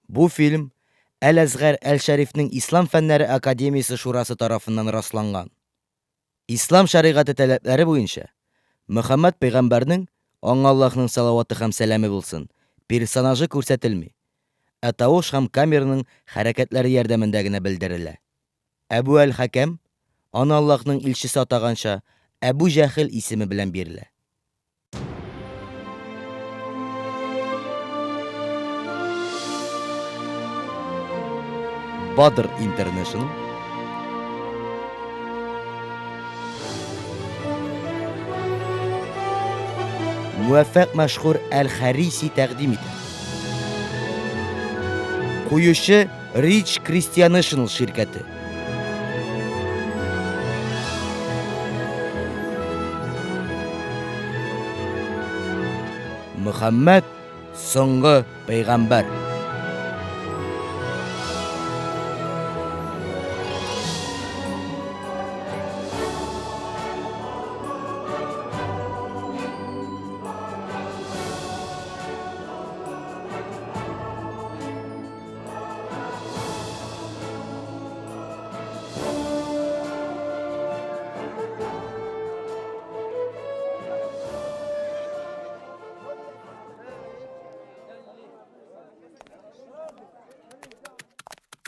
Бу фильм Әл-Әзгәр Әл-Шәрифнең Ислам фәннәре академиясе шурасы тарафыннан расланган. Ислам шәригате таләпләре буенча, Мөхәммәд пәйгамбәрнең, аңа Аллаһның салаваты һәм сәламе булсын, персонажы күрсәтелми, ә тавыш һәм камераның хәрәкәтләре ярдәмендә генә белдерелә. Әбү әл-Хәкәм, аны Аллаһның илчесе атаганча, Әбү Җәһел исеме белән бирелә. Бадр International Муаффәк мәшһүр Әл-Хариси тәкъдим итә. Куючы Rich Christianational ширкәте. Мөхәммәд соңгы пәйгамбәр.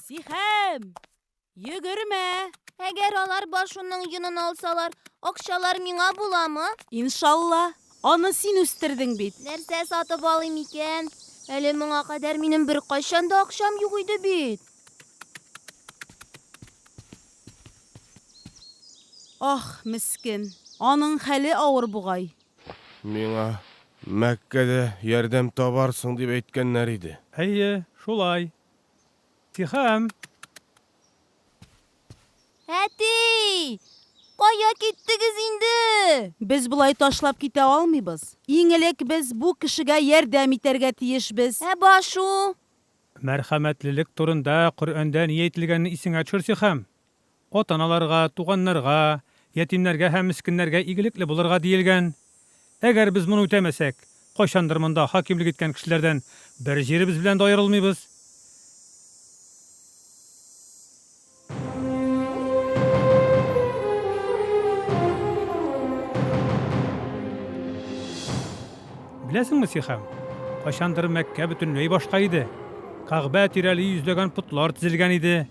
Сихәм! Йөгермә! Әгәр алар башуның йонын алсалар, акчалар миңа буламы? Иншалла! Аны син үстердең бит. Нәрсә сатып алыйм икән? Әле моңа кадәр минем беркайчан да акчам юк иде бит. Ах, мескен. Аның хәле авыр бугай. Миңа Мәккәдә ярдәм табарсың дип әйткәннәр иде. Әйе, шулай. Сихәм! Әти! Кая киттегез инде? Без болай ташлап китә алмыйбыз. Иң элек без бу кешегә ярдәм итәргә тиешбез. Ә башу? Мәрхәмәтлелек турында Коръәндә ни әйтелгәнен исеңә төшер, Сихәм. Ата-аналарга, туганнарга, ятимнәргә һәм мескеннәргә игелекле булырга диелгән. Әгәр без моны үтәмәсәк, кайчандыр монда хакимлек иткән кешеләрдән бер җиребез белән дә аерылмыйбыз. Беләсеңме, Сихәм, кайчандыр Мәккә бөтенләй башка иде. Кәгъбә тирәли йөзләгән потлар тезелгән иде.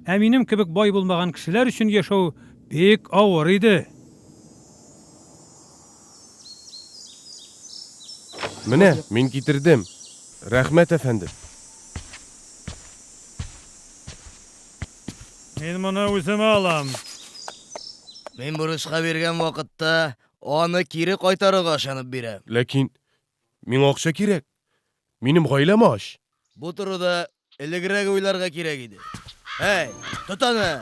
Ә минем кебек бай булмаган кешеләр өчен яшәү бик авыр иде. Менә, мин китердем. Рәхмәт, әфәндем. Мин моны үземә алам. Мин бурычка биргән вакытта аны кире кайтарырга ышанып бирәм. Ләкин миңа акча кирәк. Минем гаиләм ач. Бу турыда элегрәк уйларга кирәк иде. Әй, тот аны!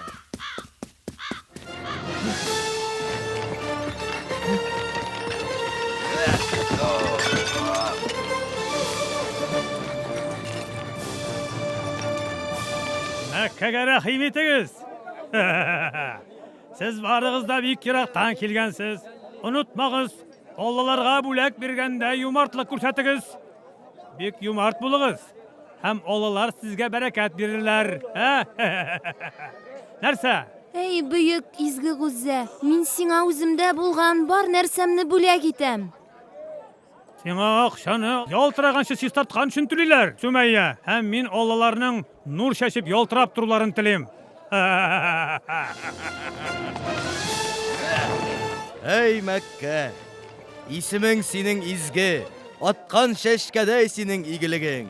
Мәккәгә рәхим итегез! Сез барыгыз да бик ерактан килгәнсез. Онытмагыз, Аллаларга бүләк биргәндә юмартлык күрсәтегез. Бик юмарт булыгыз, һәм Аллалар сезгә бәрәкәт бирерләр. Нәрсә? Әй, бөек изге Гуззә, мин сиңа үземдә булган бар нәрсәмне бүләк итәм. Сиңа акчаны ялтыраганчы чистарткан өчен түлиләр, Сүмәйя, һәм мин Аллаларның нур чәчеп ялтырап торуларын телим. Әй, Мәккә! Исемең синең изге, аткан чәчкәдәй синең игелегең.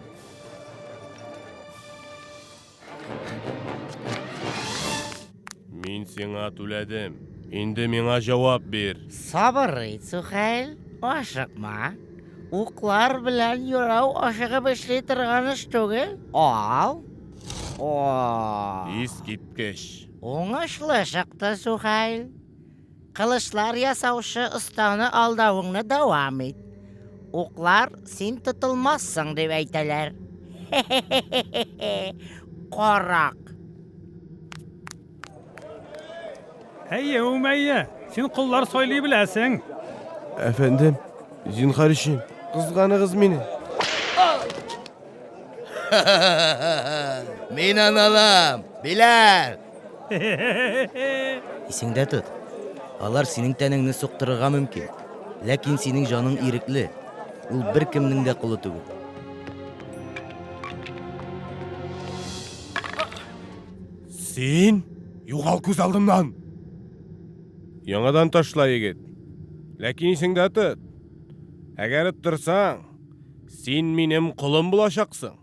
Мин сиңа түләдем. Инде миңа җавап бир. Сабыр ит, Сухәйл, ашыкма. Уклар белән юрау ашыгып эшли торган эш түгел. Ал. О. Искиткеч. Уңышлы чыкты, Сухәйл. Кылычлар ясаучы останы алдавыңны дәвам ит. Уклар син тотылмассың дип әйтәләр. Карак. Әйе, Умәйя, син коллар сайлый беләсең. Әфәндем, зинһар өчен, кызганыгыз мине. Мин аны алам! Биләл! Исеңдә тот, алар синең тәнеңне суктырырга мөмкин, ләкин синең җаның ирекле, ул беркемнең дә колы түгел. Син? Югал күз алдымнан! Яңадан ташла, егет. Ләкин исеңдә тот, әгәр оттырсаң, син минем колым булачаксың.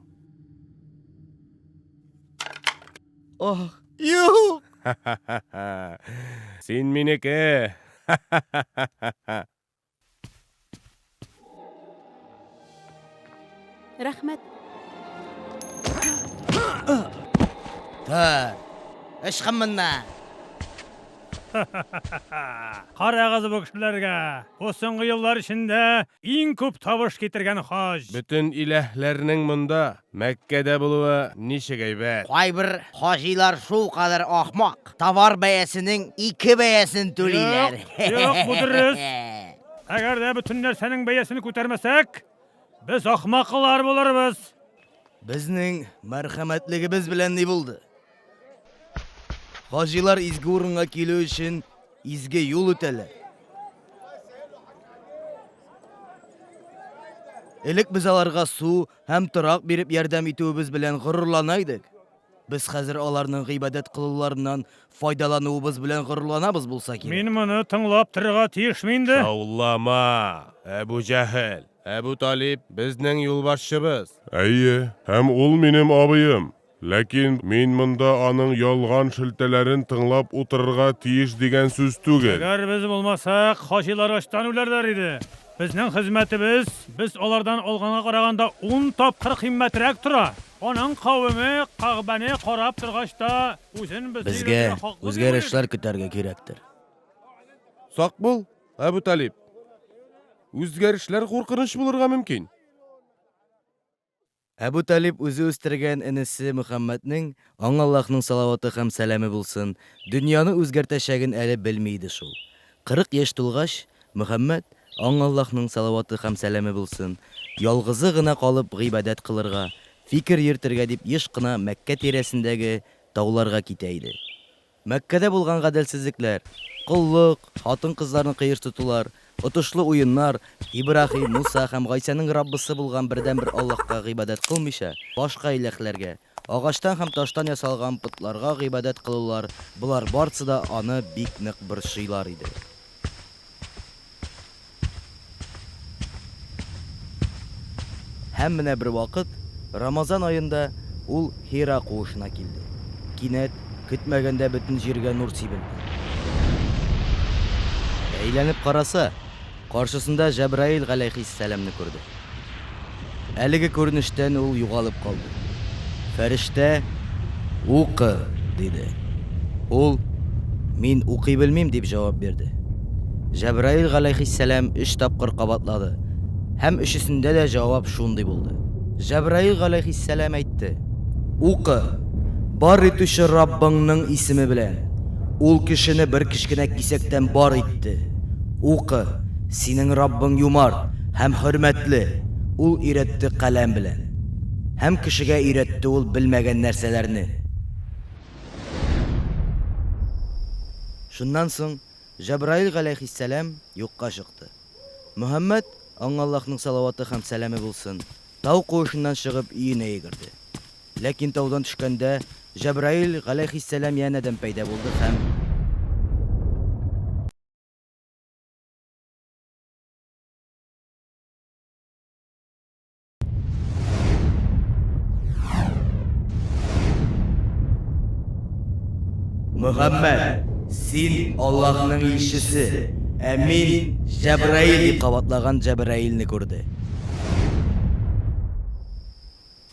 Ах, юк! Син минеке! Рәхмәт. Тор! Ычкын моннан! Карагыз бу кешеләргә! Бу соңгы еллар эчендә иң күп табыш китергән хаҗ. Бөтен иләһләрнең монда, Мәккәдә булуы ничек әйбәт! Кайбер хаҗилар шулкадәр ахмак, товар бәясенең ике бәясен түлиләр. Юк, юк, бу дөрес. Әгәр дә бөтен нәрсәнең бәясен күтәрмәсәк, без ахмаклар булырбыз. Безнең мәрхәмәтлегебез белән ни булды? Хаҗилар изге урынга килү өчен изге юл үтәләр. Элек без аларга су һәм торак биреп ярдәм итүебез белән горурлана идек. Без хәзер аларның гыйбадәт кылуларыннан файдалануыбыз белән горурланабыз булса кирәк. Мин моны тыңлап торырга тиешме инде? Шаулама, Әбү Җәһел! Әбү Талиб безнең юлбашчыбыз. Әйе, һәм ул минем абыем. Ләкин мин монда аның ялган шелтәләрен тыңлап утырырга тиеш дигән сүз түгел. Әгәр без булмасак, хаҗилар ачтан үләрләр иде. Безнең хезмәтебез без алардан алганга караганда ун тапкыр кыйммәтрәк тора. Аның кавеме Кәгъбәне карап торгач та, үзен безне Безгә өйрәтергә хаклы дип уйлый. үзгәрешләр көтәргә кирәктер. Сак бул, Әбү Талиб. Үзгәрешләр куркыныч булырга мөмкин. Әбү Талиб үзе үстергән энесе Мөхәммәднең, аңа Аллаһның салаваты һәм сәламе булсын, дөньяны үзгәртәчәген әле белми иде шул. 40 яшь тулгач, Мөхәммәд, аңа Аллаһның салаваты һәм сәламе булсын, ялгызы гына калып гыйбадәт кылырга, фикер йөртергә дип еш кына Мәккә тирәсендәге тауларга китә иде. Мәккәдә булган гаделсезлекләр, коллык, хатын-кызларны кыерсытулар, отышлы уеннар, Ибраһим, Муса һәм Гайсәнең Раббысы булган бердәнбер Аллаһка гыйбадәт кылмыйча, башка иләһләргә, агачтан һәм таштан ясалган потларга гыйбадәт кылулар, болар барсы да аны бик нык борчыйлар иде. Һәм менә бервакыт, Рамазан аенда, ул Һира куышына килде. Кинәт, көтмәгәндә бөтен җиргә нур сибелде. Әйләнеп караса, каршысында Җәбраил галәйһиссәламне күрде. Әлеге күренештән ул югалып калды. Фәрештә, Укы! диде. Ул, Мин укый белмим, дип җавап бирде. Җәбраил галәйһиссәлам өч тапкыр кабатлады, һәм өчесендә дә җавап шундый булды. Җәбраил галәйһиссәлам әйтте, Укы! Бар итүче Раббыңның исеме белән! Ул кешене бер кечкенә кисәктән бар итте. Укы, синең Раббың юмарт һәм хөрмәтле, Ул өйрәтте каләм белән. Һәм кешегә өйрәтте Ул белмәгән нәрсәләрне. Шуннан соң Җәбраил галәйһиссәлам юкка чыкты. Мөхәммәд, аңа Аллаһның салаваты һәм сәламе булсын, тау куышыннан чыгып өенә йөгерде. Ләкин таудан төшкәндә, Җәбраил, галәйһиссәлам, янәдән пәйда булды һәм. Мөхәммәд, син Аллаһның илчесе, ә мин, Җәбраил, дип кабатлаган Җәбраилне күрде.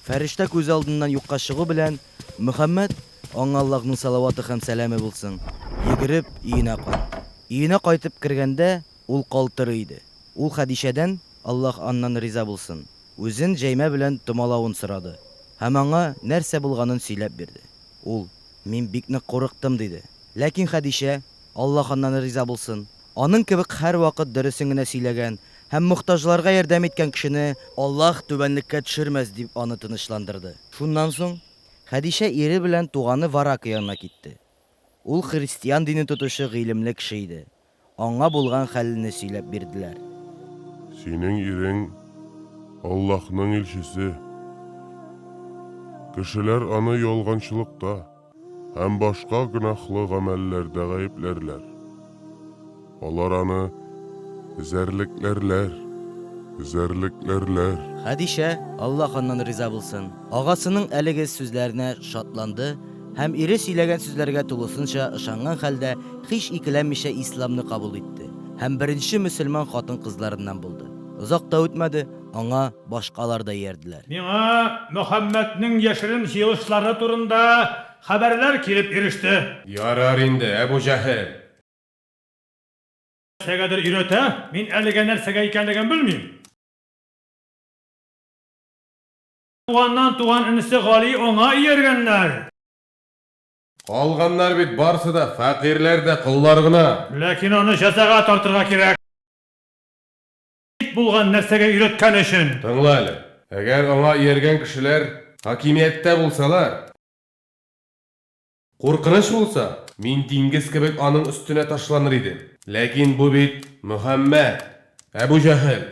Фәрештә күз алдыннан юкка чыгу белән, Мөхәммәд, аңа Аллаһның салаваты һәм сәламе булсын, йөгереп, өенә кайтты. Өенә кайтып кергәндә, ул калтырый иде. Ул Хәдичәдән, Аллаһ аннан риза булсын, үзен җәймә белән томалавын сорады һәм аңа нәрсә булганын сөйләп бирде. Ул, Мин бик нык курыктым, диде. Ләкин Хәдичә, Аллаһ аннан риза булсын, аның кебек һәрвакыт дөресен генә сөйләгән һәм мохтаҗларга ярдәм иткән кешене Аллаһ түбәнлеккә төшермәс, дип аны тынычландырды. Шуннан соң Хәдичә ире белән туганы Варака янына китте. Ул христиан динен тотучы гыйлемле кеше иде. Аңа булган хәлне сөйләп бирделәр. Синең ирең Аллаһның илчесе. Кешеләр аны ялганчылыкта һәм башка гөнаһлы гамәлләрдә гаепләрләр. Алар аны эзәрлекләрләр, эзәрлекләрләр. Хәдичә, Аллаһ аннан риза булсын, агасының әлеге сүзләренә шатланды һәм ире сөйләгән сүзләргә тулысынча ышанган хәлдә һич икеләнмичә исламны кабул итте һәм беренче мөселман хатын-кызларыннан булды. Озак та үтмәде, аңа башкалар да иярделәр. Миңа Мөхәммәднең яшерен җыелышлары турында хәбәрләр килеп иреште. Ярар инде, Әбу Җәһел! Нәрсәгәдер өйрәтә, мин әлегә нәрсәгә икәнлеген белмим. Туганнан туган энесе Гали аңа ияргәннәр. Калганнар бит барсы да фәкыйрьләр дә коллар гына. Ләкин аны җәзага тартырга кирәк булган нәрсәгә өйрәткән өчен. Тыңла әле, әгәр аңа ияргән кешеләр хакимияттә булсалар, Куркыныч булса, мин диңгез кебек аның өстенә ташланыр идем. Ләкин бу бит Мөхәммәд, Әбү Җәһел.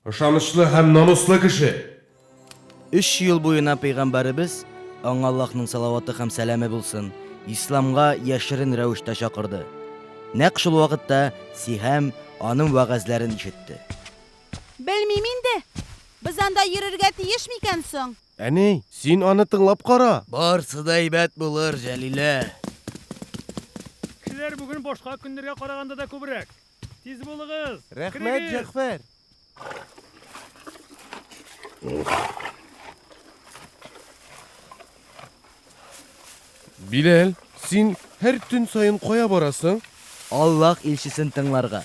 Ышанычлы һәм намуслы кеше. Өч ел буена пәйгамбәребез, аңа Аллаһның салаваты һәм сәламе булсын, исламга яшерен рәвештә чакырды. Нәкъ шул вакытта Сиһам аның вәгазьләрен ишетте. Белмим инде, без анда йөрергә тиеш микән соң? Әни, син аны тыңлап кара. Барсы да әйбәт булыр, Җәлилә. Кешеләр бүген башка көннәргә караганда да күбрәк. Тиз булыгыз! Рәхмәт, Керегез! Җәгъфәр. Биләл, син һәр төн саен кая барасың? Аллаһ илчесен тыңларга.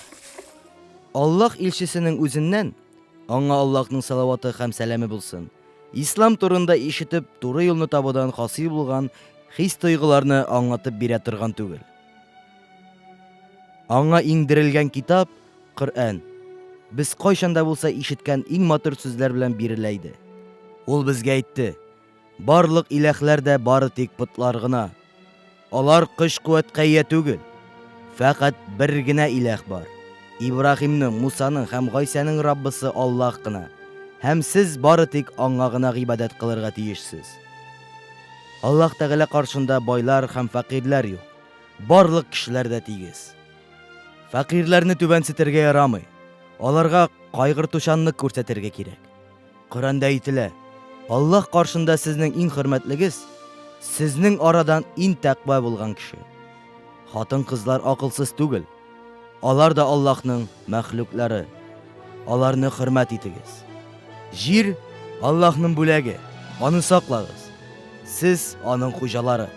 Аллаһ илчесенең үзеннән, аңа Аллаһның салаваты һәм сәламе булсын, Ислам турында ишетеп, туры юлны табудан хасил булган хис-тойгыларны аңлатып бирә торган түгел. Аңа иңдерелгән китап, Коръән, без кайчан да булса ишеткән иң матур сүзләр белән бирелә иде. Ул безгә әйтте, Барлык иләһләр дә бары тик потлар гына. Алар көч-куәткә ия түгел. Фәкать бер генә иләһ бар. Ибраһимның, Мусаның һәм Гайсәнең Раббысы Аллаһ кына. Һәм сез бары тик Аңа гына гыйбадәт кылырга тиешсез. Аллаһ Тәгалә каршында байлар һәм фәкыйрьләр юк. Барлык кешеләр дә тигез. Фәкыйрьләрне түбәнсетергә ярамый. Аларга кайгыртучанлык күрсәтергә кирәк. Коръәндә әйтелә, Аллаһ каршында сезнең иң хөрмәтлегез, сезнең арадан иң тәкъва булган кеше. Хатын-кызлар акылсыз түгел. Алар да Аллаһның мәхлуклары. Аларны хөрмәт итегез. Җир, Аллаһның бүләге, аны саклагыз. Сез, аның хуҗалары.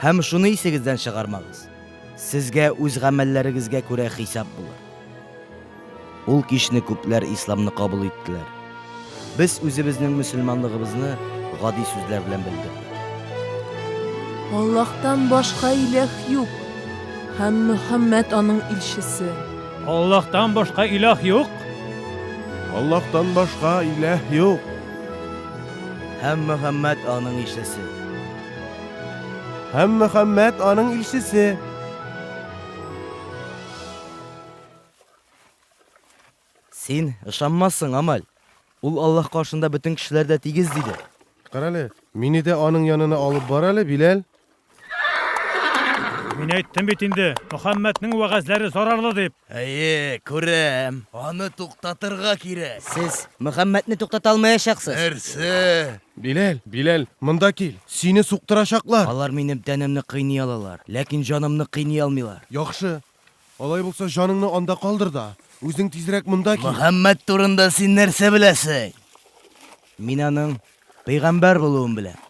Һәм шуны исегездән чыгармагыз, сезгә үз гамәлләрегезгә күрә хисап булыр. Ул кичне күпләр исламны кабул иттеләр. Без үзебезнең мөселманлыгыбызны гади сүзләр белән белдердек. Аллаһтан башка иләһ юк, һәм Мөхәммәд аның илчесе. Аллаһтан башка илаһ юк. Аллаһтан башка иләһ юк. Һәм Мөхәммәд аның илчесе. Һәм Мөхәммәд аның илчесе. Син ышанмассың, Амаль. Ул Аллаһ каршында бөтен кешеләр дә тигез, диде. Карале, мине дә аның янына алып бар әле, Биләл. Мин әйттем бит инде, Мөхәммәднең вәгазьләре зарарлы дип. Әйе, күрәм. Аны туктатырга кирәк. Сез Мөхәммәдне туктата алмаячаксыз. Нәрсә? Биләл, Биләл, монда кил. Сине суктырачаклар. Алар минем тәнемне кыйный алалар, ләкин җанымны кыйный алмыйлар. Яхшы. Алай булса, җаныңны анда калдыр да, үзең тизрәк монда кил. Мөхәммәд турында син нәрсә беләсең? Мин аның пәйгамбәр булуын беләм.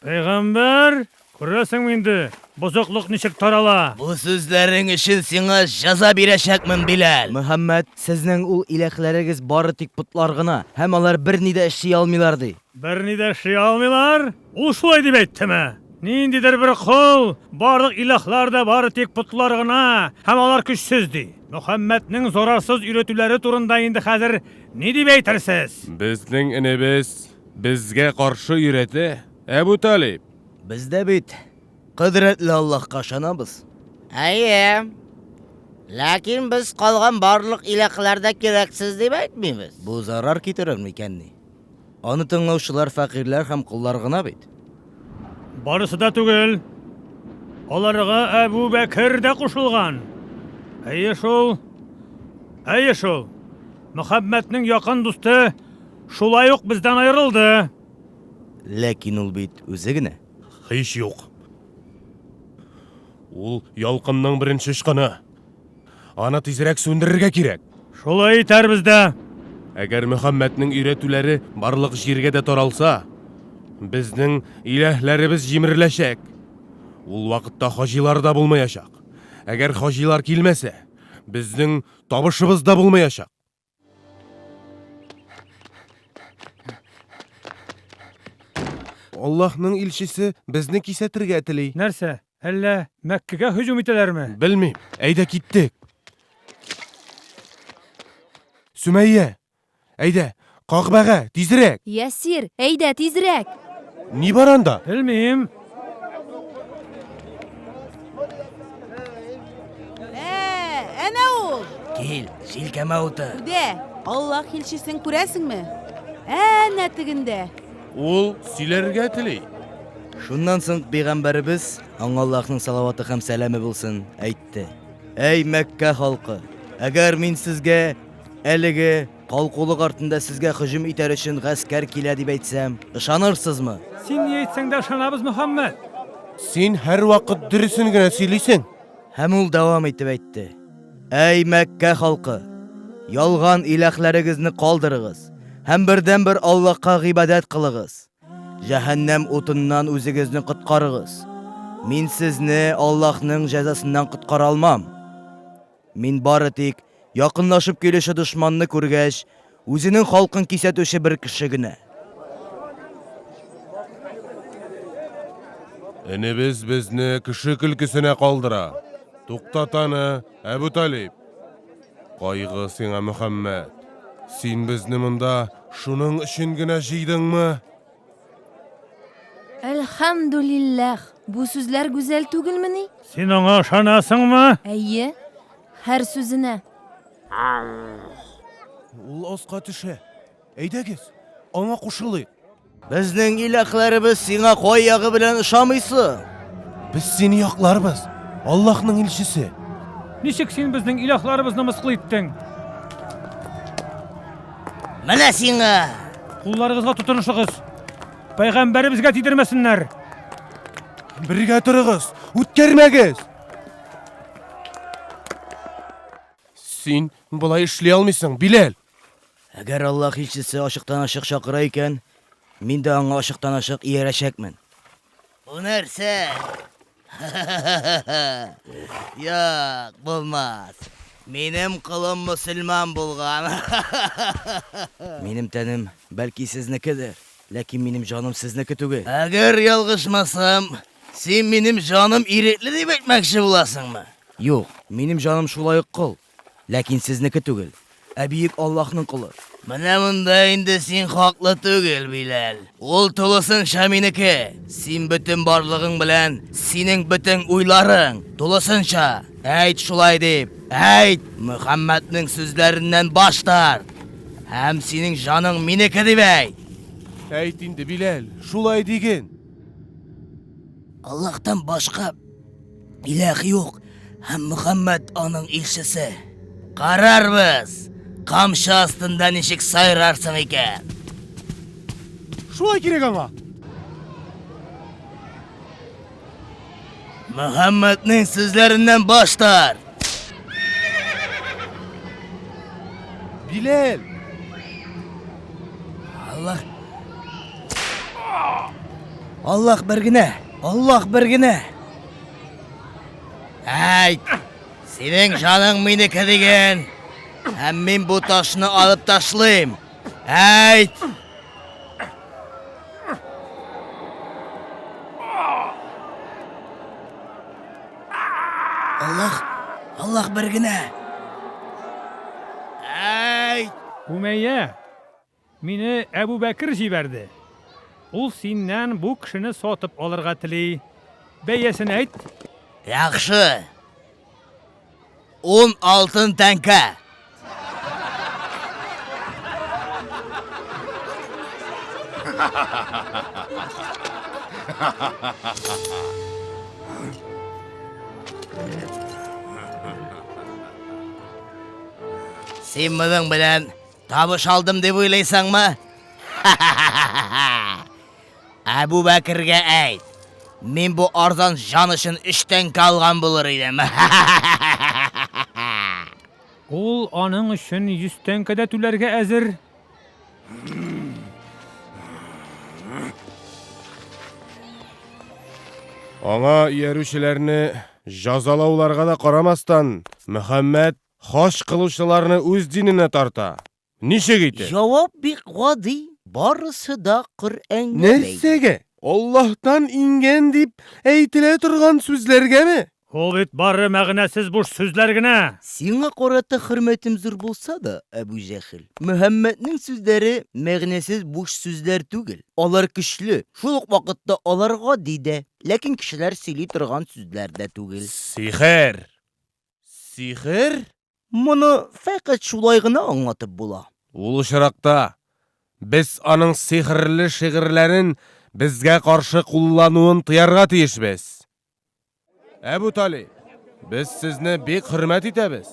Пәйгамбәр? Күрәсеңме инде, бозыклык ничек тарала? Бу сүзләрең өчен сиңа җәза бирәчәкмен, Биләл! Мөхәммәд, сезнең ул иләһләрегез бары тик потлар гына, һәм алар берни дә эшли алмыйлар, ди. Берни дә эшли алмыйлар? Ул шулай дип әйттеме? Ниндидер бер кол, барлык илаһлар да бары тик потлар гына һәм алар көчсез, ди. Мөхәммәднең зарарсыз өйрәтүләре турында инде хәзер ни дип әйтерсез? Безнең энебез безгә каршы өйрәтә, Әбү Талиб. Без дә бит кодрәтле Аллаһка ышанабыз. Әйе. Ләкин без калган барлык илаһлар да кирәксез дип әйтмибез. Бу зарар китерер микәнни? Аны тыңлаучылар фәкыйрьләр һәм коллар гына бит. Барысы да түгел. Аларга Әбү Бәкер дә кушылган. Әйе шул. Әйе шул. Мөхәммәднең якын дусты шулай ук бездән аерылды. Ләкин ул бит үзе генә. Һич юк. Ул ялкынның беренче очкыны. Аны тизрәк сүндерергә кирәк. Шулай итәрбез дә. Әгәр Мөхәммәднең өйрәтүләре барлык җиргә дә таралса, безнең иләһләребез җимереләчәк. Ул вакытта хаҗилар да булмаячак. Әгәр хаҗилар килмәсә, безнең табышыбыз да булмаячак. Аллаһның илчесе безне кисәтергә тели. Нәрсә, әллә Мәккәгә һөҗүм итәләрме? Белмим. Әйдә киттек. Сүмәйя, әйдә, Кагъбәгә, тизрәк! Ясир, әйдә, тизрәк! Ни бар анда? Белмим. Ә, әнә ул! Кил, җилкәмә утыр. Үдә, Аллаһ илчесен күрәсеңме? Әнә тегендә. Ул сөйләргә тели. Шуннан соң пәйгамбәребез, аңа Аллаһның салаваты һәм сәламе булсын, әйтте: Әй Мәккә халкы, әгәр мин сезгә әлеге калкулык артында сезгә һөҗүм итәр өчен гаскәр килә дип әйтсәм, ышанырсызмы? Син ни әйтсәң дә ышанабыз, Мөхәммәд. Син һәрвакыт дөресен генә сөйлисең. Һәм ул дәвам итеп әйтте: Әй Мәккә халкы! Ялган иләһләрегезне калдырыгыз һәм бердәнбер Аллаһка гыйбадәт кылыгыз. Җәһәннәм утыннан үзегезне коткарыгыз. Мин сезне Аллаһның җәзасыннан коткара алмам. Мин бары тик, якынлашып килүче дошманны күргәч, үзенең халкын кисәтүче бер кеше генә. Энебез безне кеше көлкесенә калдыра. Туктат аны, Әбү Талиб. Кайгы сиңа, Мөхәммәд. Син безне монда шуның өчен генә җыйдыңмы? Әлхәмдүлилләһ, бу сүзләр гүзәл түгелмени? Син аңа ышанасыңмы? Әйе, һәр сүзенә. Ул аска төшә. Әйдәгез, аңа кушылыйк. Безнең иләхләребез сиңа кай ягы белән ошамый соң? Без сине якларбыз, Аллаһның илчесе. Ничек син безнең илаһларыбызны мыскыл иттең? Менә сиңа! Кулларыгызга тотынышыгыз. Пәйгамбәребезгә тидермәсеннәр. Бергә торыгыз, үткәрмәгез! Син болай эшли алмыйсың, Биләл! Әгәр Аллаһ илчесе ачыктан-ачык чакыра икән, мин дә аңа ачыктан-ачык иярәчәкмен. Бу нәрсә? Юк, булмас. Минем колым мөселман булган. Минем тәнем, бәлки, сезнекедер, ләкин минем җаным сезнеке түгел. Әгәр ялгышмасам, син минем җаным ирекле дип әйтмәкче буласыңмы? Юк, минем җаным шулай ук кол. Ләкин сезнеке түгел, ә бөек Аллаһның колы. Менә монда инде син хаклы түгел, Биләл. Ул тулысынча минеке. Син бөтен барлыгың белән, синең бөтен уйларың, тулысынча. Әйт шулай дип, әйт! Мөхәммәднең сүзләреннән баш тарт! Һәм синең җаның минеке дип әйт! Әйт инде, Биләл, шулай диген! Аллаһтан башка Иләх юк, һәм Мөхәммәд аның илчесе. Карарбыз, камчы астында ничек сайрарсың икән. Шулай кирәк аңа. Мөхәммәднең сүзләреннән баш тарт. Биләл! Аллаһ Аллаһ бер генә! Аллаһ бер генә! Әйт! Синең җаның минеке диген! Һәм мин бу ташны алып ташлыйм! Әйт! Аллаһ, Аллаһ бер генә. Әйт! Умәйя, мине Әбу Бәкер җибәрде. Ул синнән бу кешене сатып алырга тели. Бәясен әйт. Яхшы. Ун алтын тәңкә. Син моның белән табыш алдым дип уйлыйсыңмы? Әбу Бәкергә әйт, мин бу арзан җан өчен өч тәңкә алган булыр идем. Ул аның өчен 100 тәңкә дә түләргә әзер. Аңа иярүчеләрне җазалауларга да карамастан, Мөхәммәд хаҗ кылучыларны үз диненә тарта. Ничек итеп? Җавап бик гади, барысы да Коръәнгә бәйле. Нәрсәгә? Аллаһтан иңгән дип әйтелә торган сүзләргәме? Ул бит бары мәгънәсез буш сүзләр генә. Сиңа карата хөрмәтем зур булса да, Әбү Җәһел, Мөхәммәднең сүзләре мәгънәсез буш сүзләр түгел. Алар көчле, шул ук вакытта алар гади дә, ләкин кешеләр сөйли торган сүзләр дә түгел. Сихер! Сихер? Моны фәкать шулай гына аңлатып була. Ул очракта без аның сихерле шигырьләрен безгә каршы куллануын тыярга тиешбез. Әбү Талиб, без сезне бик хөрмәт итәбез.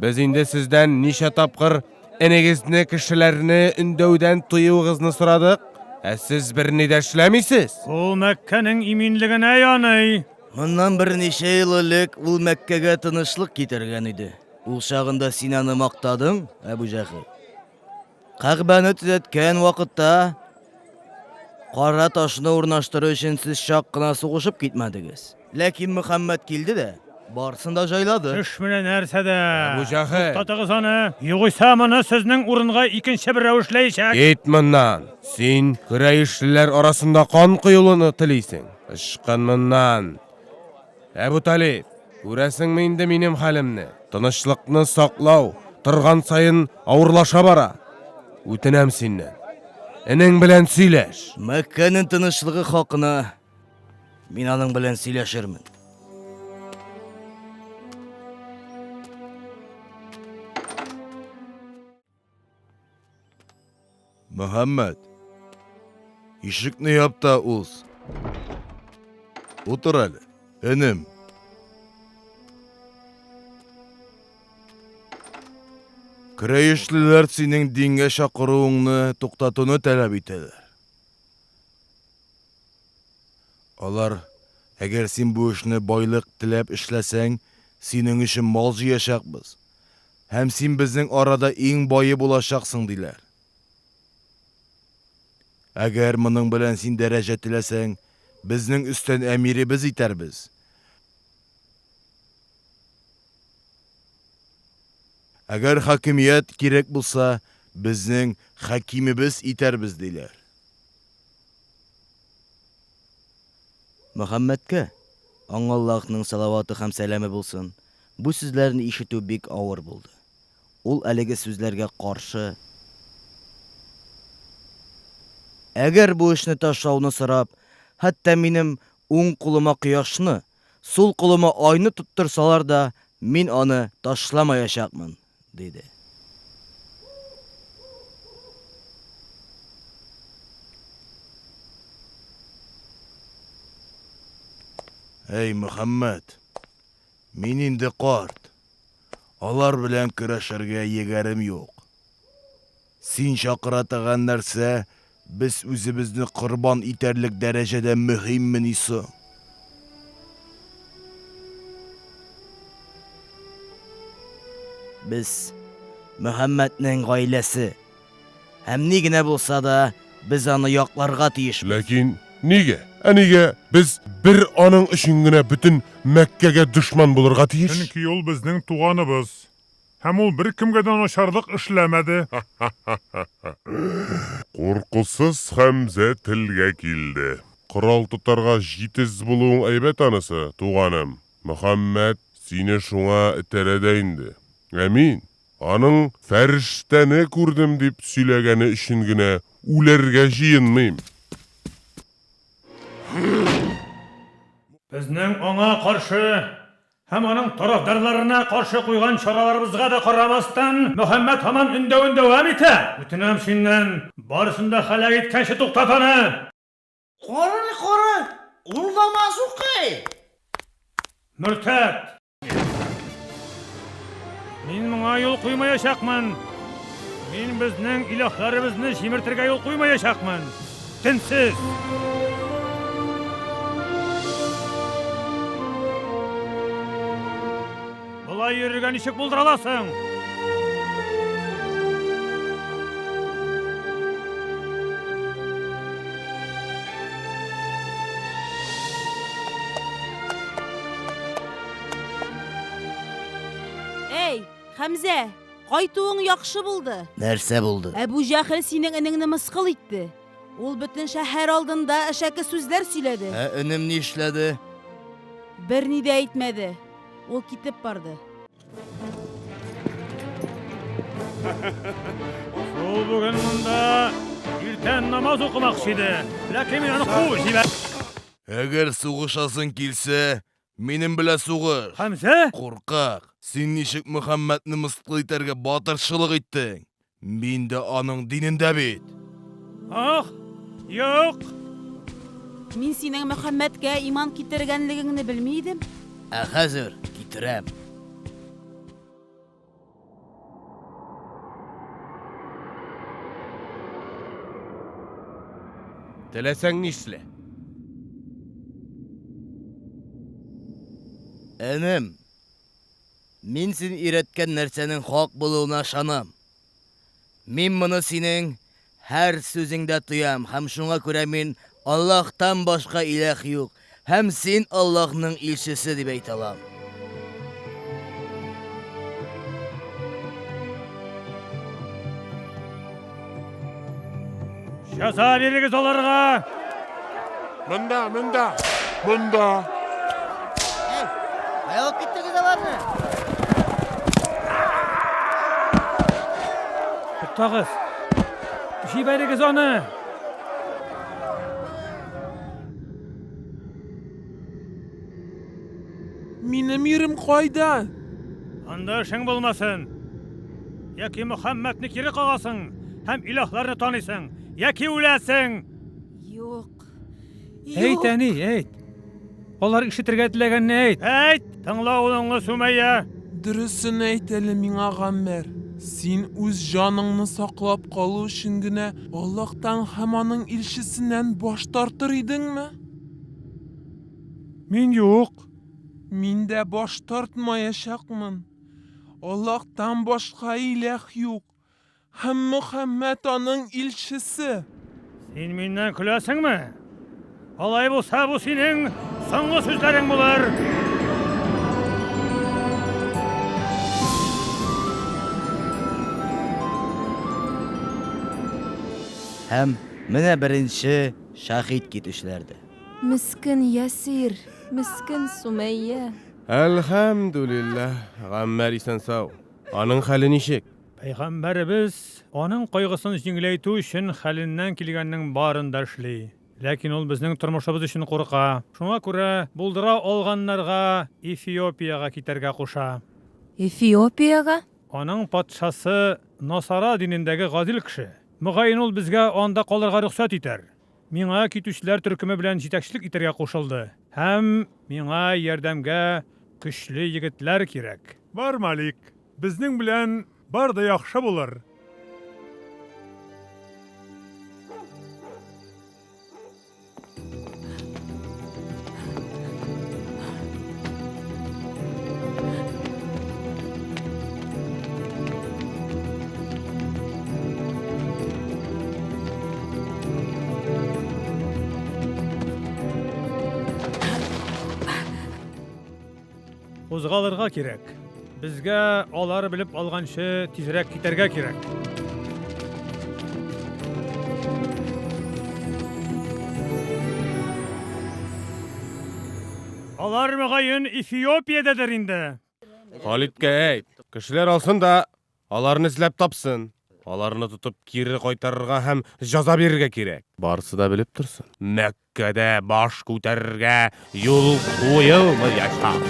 Без инде сездән ничә тапкыр энегезне кешеләрне өндәүдән тыюыгызны сорадык, ә сез берни дә эшләмисез. Ул Мәккәнең иминлегенә яный. Моннан берничә ел элек ул Мәккәгә тынычлык китергән иде. Ул чагында син аны мактадың, Әбу Җәһел. Кәгъбәне төзәткән вакытта кара ташны урнаштыру өчен сез чак кына сугышып китмәдегез. Ләкин Мөхәммәд килде дә, барысын да җайлады. Эш менә нәрсәдә. Әбу Җәһел. Туктатыгыз аны, югыйсә моны сезнең урынга икенче берәү эшләячәк. Кит моннан! Син көрәешлеләр арасында кан коелуны телисең. Ычкын моннан! Әбу Талиб, күрәсеңме инде минем хәлемне? Тынычлыкны саклау торган саен авырлаша бара. Үтенәм синнән. Энең белән сөйләш. Мәккәнең тынычлыгы хакына мин аның белән сөйләшермен. Мөхәммәд, ишекне яп та уз. Утыр әле, энем. Көрәешлеләр синең дингә чакыруыңны туктатуны таләп итәләр. Алар, әгәр син бу эшне байлык теләп эшләсәң, синең өчен мал җыячакбыз, һәм син безнең арада иң бае булачаксың, диләр. Әгәр моның белән син дәрәҗә теләсәң, безнең өстән әмиребез итәрбез. Әгәр хакимият кирәк булса, безнең хакимебез итәрбез, диләр. Мөхәммәдкә, аңа Аллаһның салаваты һәм сәламе булсын, бу сүзләрне ишетү бик авыр булды. Ул әлеге сүзләргә каршы, Әгәр бу эшне ташлауны сорап, хәтта минем уң кулыма кояшны, сул кулыма айны тоттырсалар да, мин аны ташламаячакмын, диде. Әй, Мөхәммәд, мин инде карт, алар белән көрәшергә егәрем юк. Син чакыра торган нәрсә без үзебезне корбан итәрлек дәрәҗәдә мөһиммени соң? Без, Мөхәммәднең гаиләсе. Һәм ни генә булса да, без аны якларга тиешбез. Ләкин нигә? Ә нигә без бер аның өчен генә бөтен Мәккәгә дошман булырга тиеш? Чөнки ул безнең туганыбыз. Һәм ул беркемгә дә начарлык эшләмәде. Куркусыз Хәмзә телгә килде. Корал тотарга җитез булуың әйбәт анысы, туганым. Мөхәммәд. сине шуңа этәрә дә инде. Ә мин аның фәрештәне күрдем дип сөйләгәне өчен генә үләргә җыенмыйм. Безнең аңа каршы һәм аның тарафдарларына каршы куйган чараларыбызга да карамастан, Мөхәммәд һаман өндәвен дәвам итә. Үтенәм синнән, барысын да һәлак иткәнче туктат аны! Кара әле, кара, ул намаз укый! Мөртәт! Мин моңа юл куймаячакмын! Мин безнең илаһларыбызны җимертергә юл куймаячакмын! Денсез! Болай йөрергә ничек булдыра аласың? Әй, Хәмзә, кайтуың яхшы булды. Нәрсә булды? Әбу Җәһел синең энеңне мыскыл итте. Ул бөтен шәһәр алдында әшәке сүзләр сөйләде. Ә энем ни эшләде? Берни дә әйтмәде. Ул китеп барды. Ул бүген монда иртән намаз укымакчы иде. Ләкин мин аны куып җибәрдем. Әгәр сугышасың килсә, минем белән сугыш. Хәмзә? Куркак, син ничек Мөхәммәдне мыскыл итәргә батырчылык иттең? Мин дә аның динендә бит. Ах, юк! Мин синең Мөхәммәдкә иман китергәнлегеңне белми идем. Ә хәзер китерәм. Теләсәң нишлә. Энем, Мин син өйрәткән нәрсәнең хак булуына ышанам. Мин моны синең һәр сүзеңдә тоям һәм шуңа күрә мин Аллаһтан башка иләһ юк һәм син Аллаһның илчесе дип әйтә алам. Җәза бирегез аларга! Монда, монда, монда! Әй, кая алып киттегез аларны? Туктагыз! Җибәрегез аны! Минем ирем кайда? Анда эшең булмасын. Яки Мөхәммәдне кире кагасың һәм илаһларны таныйсың, яки үләсең. Юк. Әйт, әни, әйт. Алар ишетергә теләгәнне әйт. Әйт, тыңла улыңны, Сүмәйя. Дөресен әйт әле миңа, Гаммәр. Син үз җаныңны саклап калу өчен генә Аллаһтан һәм аның илчесеннән баш тартыр идеңме? Мин юк. Мин дә баш тартмаячакмын. Аллаһтан башка иләһ юк, һәм Мөхәммәд аның илчесе. Син миннән көләсеңме? Алай булса, бу синең соңгы сүзләрең булыр. Һәм менә беренче шәһит китүчеләр дә. Мескен Ясир, мескен Сумәйя. Әлхәмдүлилләһ, Гаммәр исән-сау. Аның хәле ничек? Пәйгамбәребез аның кайгысын җиңеләйтү өчен хәленнән килгәннең барын да эшли. Ләкин ул безнең тормышыбыз өчен курка. Шуңа күрә булдыра алганнарга Эфиопиягә китәргә куша. Эфиопиягә? Аның патшасы насара динендәге гадил кеше. Мөгаен ул безгә анда калырга рөхсәт итәр. Миңа китүчеләр төркеме белән җитәкчелек итәргә кушылды һәм миңа ярдәмгә көчле егетләр кирәк. Бар, Малик, безнең белән бар да яхшы булыр. Кузгалырга кирәк. Безгә алар белеп алганчы тизрәк китәргә кирәк. Алар мөгаен Эфиопиядәдер инде. Халидкә әйт, кешеләр алсын да, аларны эзләп тапсын. Аларны тотып кире кайтарырга һәм җәза бирергә кирәк. Барысы да белеп торсын. Мәккәдә баш күтәрергә юл куелмаячак.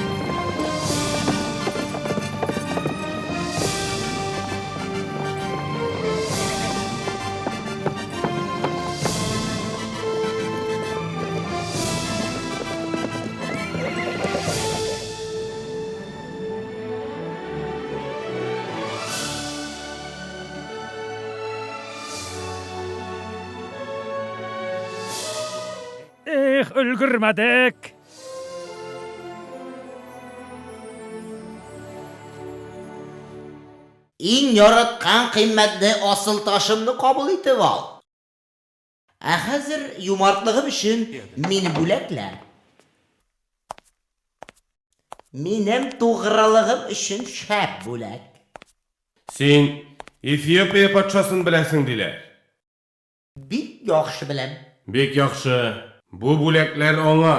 Эх, өлгермәдек! Иң яраткан кыйммәтле асыл ташымны кабул итеп ал. Ә хәзер юмартлыгым өчен мине бүләклә. Минем тугрылыгым өчен шәп бүләк. Син Эфиопия патшасын беләсең, диләр. Бик яхшы беләм. Бик яхшы. Бу бүләкләр аңа.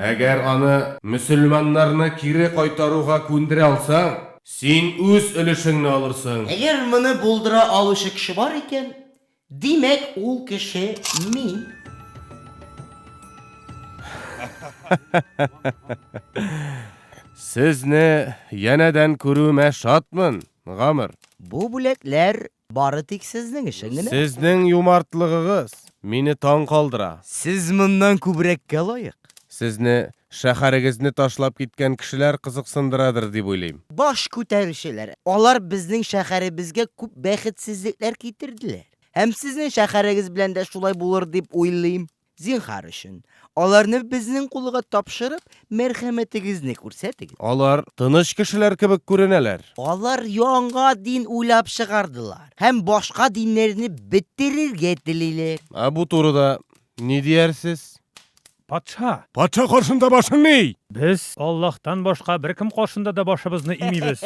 Әгәр аны мөселманнарны кире кайтаруга күндерә алсаң, син үз өлешеңне алырсың. Әгәр моны булдыра алучы кеше бар икән, димәк, ул кеше мин. Сезне янәдән күрүемә шатмын, Гамр. Бу бүләкләр бары тик сезнең өчен генә. Сезнең юмартлыгыгыз мине таң калдыра. Сез моннан күбрәккә лаек. Сезне шәһәрегезне ташлап киткән кешеләр кызыксындырадыр дип уйлыйм. Баш күтәрүчеләр, алар безнең шәһәребезгә күп бәхетсезлекләр китерделәр. Һәм сезнең шәһәрегез белән дә шулай булыр дип уйлыйм. Зинһар өчен, аларны безнең кулга тапшырып, мәрхәмәтегезне күрсәтегез. Алар тыныч кешеләр кебек күренәләр. Алар яңа дин уйлап чыгардылар һәм башка диннәрне бетерергә телиләр. Ә бу турыда ни диярсез? Патша! Патша каршында башыңны ий! Без Аллаһтан башка беркем каршында да башыбызны имибез.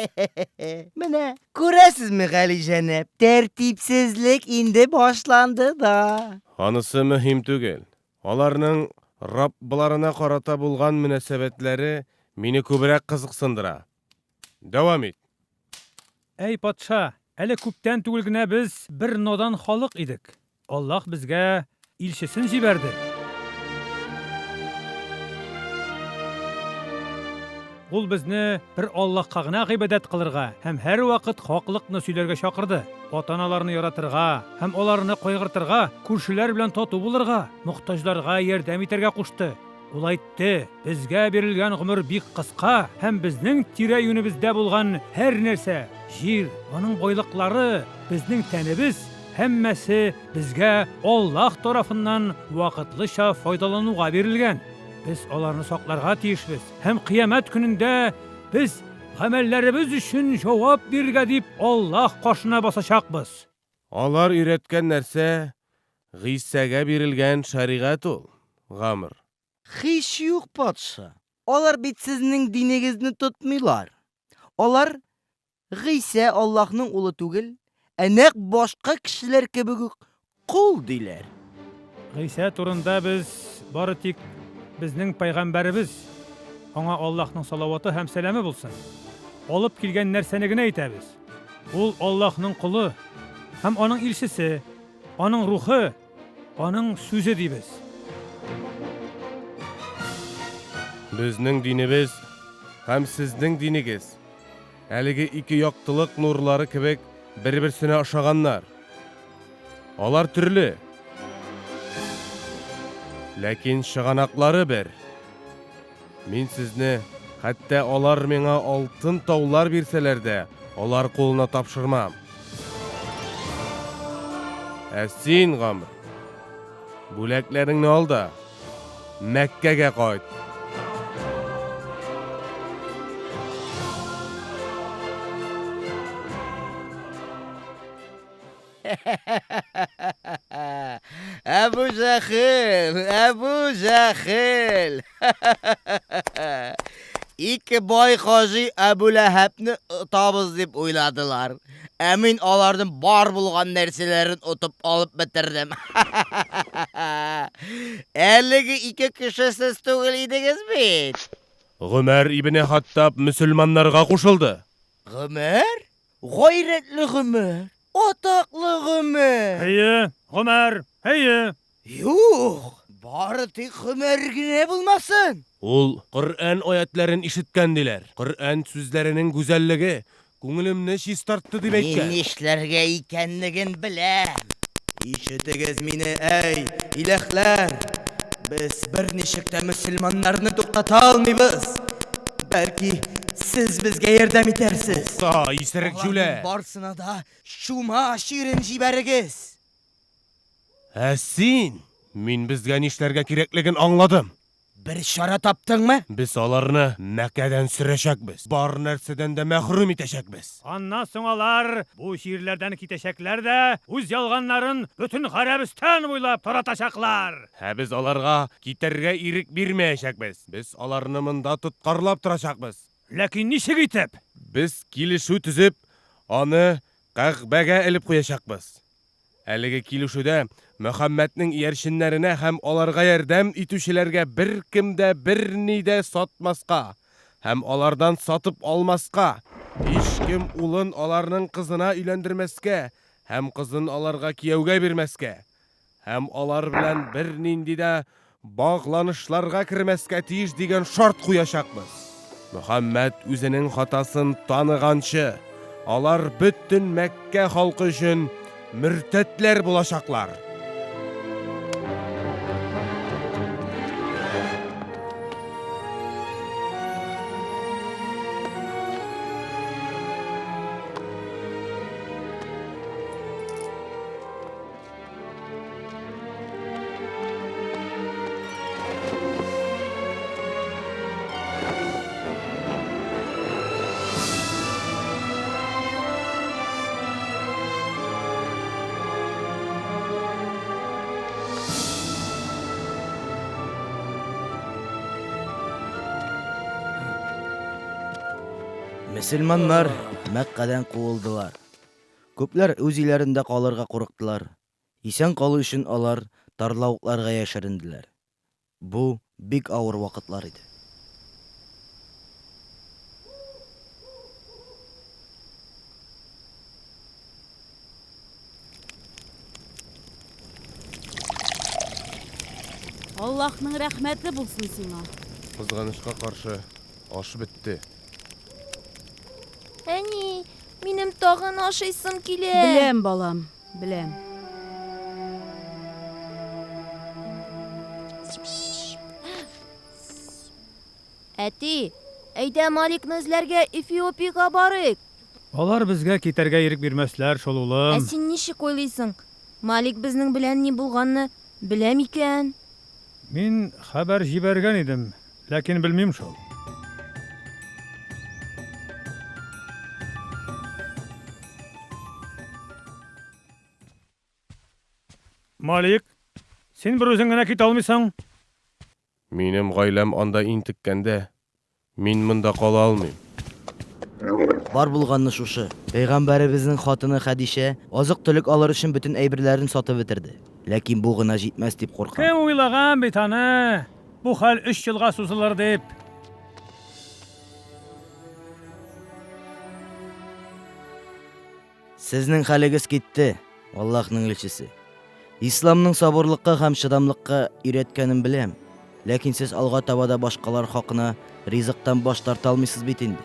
Менә, күрәсезме, галиҗәнәп, тәртипсезлек инде башланды да. Анысы мөһим түгел. Аларның Раббларына карата булган мөнәсәбәтләре мине күбрәк кызыксындыра. Дәвам ит. Әй патша, әле күптән түгел генә без бер надан халык идек. Аллаһ безгә илчесен җибәрде. Ул безне бер Аллаһка гына гыйбадәт кылырга һәм һәрвакыт хаклыкны сөйләргә чакырды. Ата-аналарны яратырга һәм аларны кайгыртырга, күршеләр белән тату булырга, мохтаҗларга ярдәм итәргә кушты. Ул әйтте, безгә бирелгән гомер бик кыска һәм безнең тирә-юнебездә булган һәр нәрсә, җир, аның байлыклары, безнең тәнебез, һәммәсе безгә Аллаһ тарафыннан вакытлыча файдалануга бирелгән. Без аларны сакларга тиешбез һәм кыямәт көнендә без гамәлләребез өчен җавап бирергә дип Аллаһ каршына басачакбыз. Алар өйрәткән нәрсә Гыйсәгә бирелгән шәригать ул, Гамр. Һич юк, патша. Алар бит сезнең динегезне тотмыйлар. Алар Гыйсә Аллаһның улы түгел, ә нәкъ башка кешеләр кебек үк кол диләр. Гыйсә турында без бары тик безнең пәйгамбәребез, аңа Аллаһның салаваты һәм сәламе булсын, алып килгән нәрсәне генә әйтәбез. Ул Аллаһның колы һәм аның илчесе, аның рухы, аның сүзе дибез. Безнең динебез һәм сезнең динегез әлеге ике яктылык нурлары кебек бер-берсенә ошаганнар. Алар төрле. Ләкин чыганаклары бер. Мин сезне, хәтта алар миңа алтын таулар бирсәләр дә, алар кулына тапшырмам. Ә син, Гамр, бүләкләреңне ал да, Мәккәгә кайт. Әбу Җәхел, Әбу Җәхел. Ике бай хаҗи Әбу Ләһәбне отабыз дип уйладылар. Ә мин аларның бар булган нәрсәләрен отып алып бетердем. Әлеге ике кеше сез түгел идегез бит. Гомәр ибне Хаттаб мөселманнарга кушылды. Гомәр? Гайрәтле Гомәр! Атаклы Гомәр! Әйе, Гомәр, әйе! Юк, бары тик Гомәр генә булмасын! Ул Коръән аятьләрен ишеткән, диләр. Коръән сүзләренең гүзәллеге күңелемне чистартты, дип Мин әйткән. нишләргә икәнлеген беләм. Ишетегез мине, әй, иләһләр! Без берничек тә мөселманнарны туктата алмыйбыз. Бәлки, сез безгә ярдәм итәрсез. Тукта, исерек җүләр! Аларның барсына да чума чирен җибәрегез! Ә син? Мин безгә нишләргә кирәклеген аңладым. Бер чара таптыңмы? Без аларны Мәккәдән сөрәчәкбез, бар нәрсәдән дә мәхрүм итәчәкбез. Аннан соң алар бу җирләрдән китәчәкләр дә үз ялганнарын бөтен Гарәбстан буйлап таратачаклар. Ә без аларга китәргә ирек бирмәячәкбез. Без аларны монда тоткарлап торачакбыз. Ләкин ничек итеп? Без килешү төзеп, аны Кәгъбәгә элеп куячакбыз. Әлеге килешүдә Мөхәммәднең иярченнәренә һәм аларга ярдәм итүчеләргә беркем дә берни дә сатмаска һәм алардан сатып алмаска, һичкем улын аларның кызына өйләндермәскә һәм кызын аларга кияүгә бирмәскә, Һәм алар белән бернинди дә багланышларга кермәскә тиеш дигән шарт куячакбыз. Мөхәммәд үзенең хатасын таныганчы, алар бөтен Мәккә халкы өчен мөртәтләр булачаклар. Мөселманнар Мәккәдән куылдылар. Күпләр үз өйләрендә калырга курыктылар. Исән калу өчен алар тарлавыкларга яшеренделәр. Бу бик авыр вакытлар иде. Аллаһның рәхмәте булсын сиңа. Кызганычка каршы, аш бетте. Әни, минем тагын ашыйсым килә. Беләм, балам, беләм. Әти, әйдә Маликны эзләргә Эфиопиягә барыйк. Алар безгә китәргә ирек бирмәсләр шул, Ә улым. син ничек уйлыйсың, Малик безнең белән ни булганны белә микән? Мин хәбәр җибәргән идем, ләкин белмим шул. Малик, син берүзең генә китә алмыйсың. Минем гаиләм анда интеккәндә, мин монда кала алмыйм. Бар булганны шушы. Пәйгамбәребезнең хатыны Хәдичә азык-төлек алыр өчен бөтен әйберләрен сатып бетерде. Ләкин бу гына җитмәс дип куркам. Кем уйлаган бит аны, бу хәл өч елга сузылыр дип. Сезнең хәлегез китте, Аллаһның илчесе. Исламның сабырлыкка һәм чыдамлыкка өйрәткәнен беләм, ләкин сез алга таба да башкалар хакына ризыктан баш тарта алмыйсыз бит инде.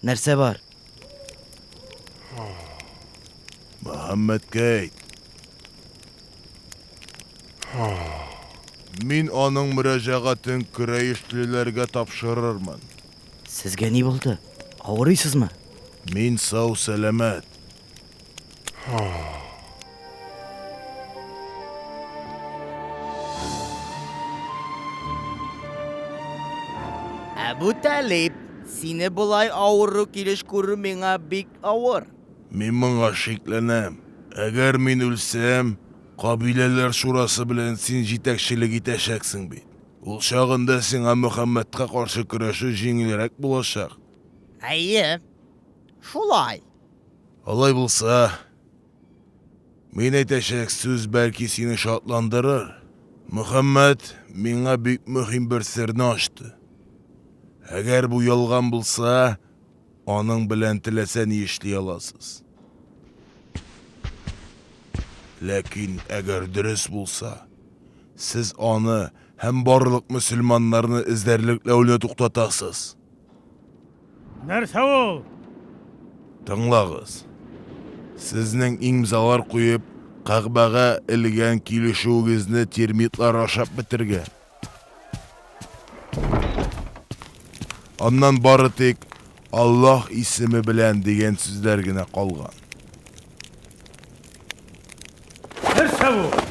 Нәрсә бар? Мөхәммәдкә әйт. Мин аның мөрәҗәгатен көрәешлеләргә тапшырырмын. Сезгә ни булды? Авырыйсызмы? Мин сау-сәламәт. Әбү Талиб, сине болай авыру килеш күрү миңа бик авыр. Мин моңа шикләнәм. Әгәр мин үлсәм, Кабиләләр шурасы белән син җитәкчелек итәчәксең бит. Ул чагында сиңа Мөхәммәдкә каршы көрәшү җиңелрәк булачак. Әйе, шулай. Алай булса, мин әйтәчәк сүз бәлки сине шатландырыр. Мөхәммәд миңа бик мөһим бер серне ачты. Әгәр бу ялган булса, аның белән теләсә ни эшли аласыз. Ләкин әгәр дөрес булса, сез аны һәм барлык мөселманнарны эзәрлекләүне туктатасыз. Нәрсә ул? Тыңлагыз. Сезнең имзалар куеп, Кәгъбәгә элгән килешүегезне термитлар ашап бетергән. Аннан бары тик Аллаһ исеме белән дигән сүзләр генә калган. Нәрсә бу?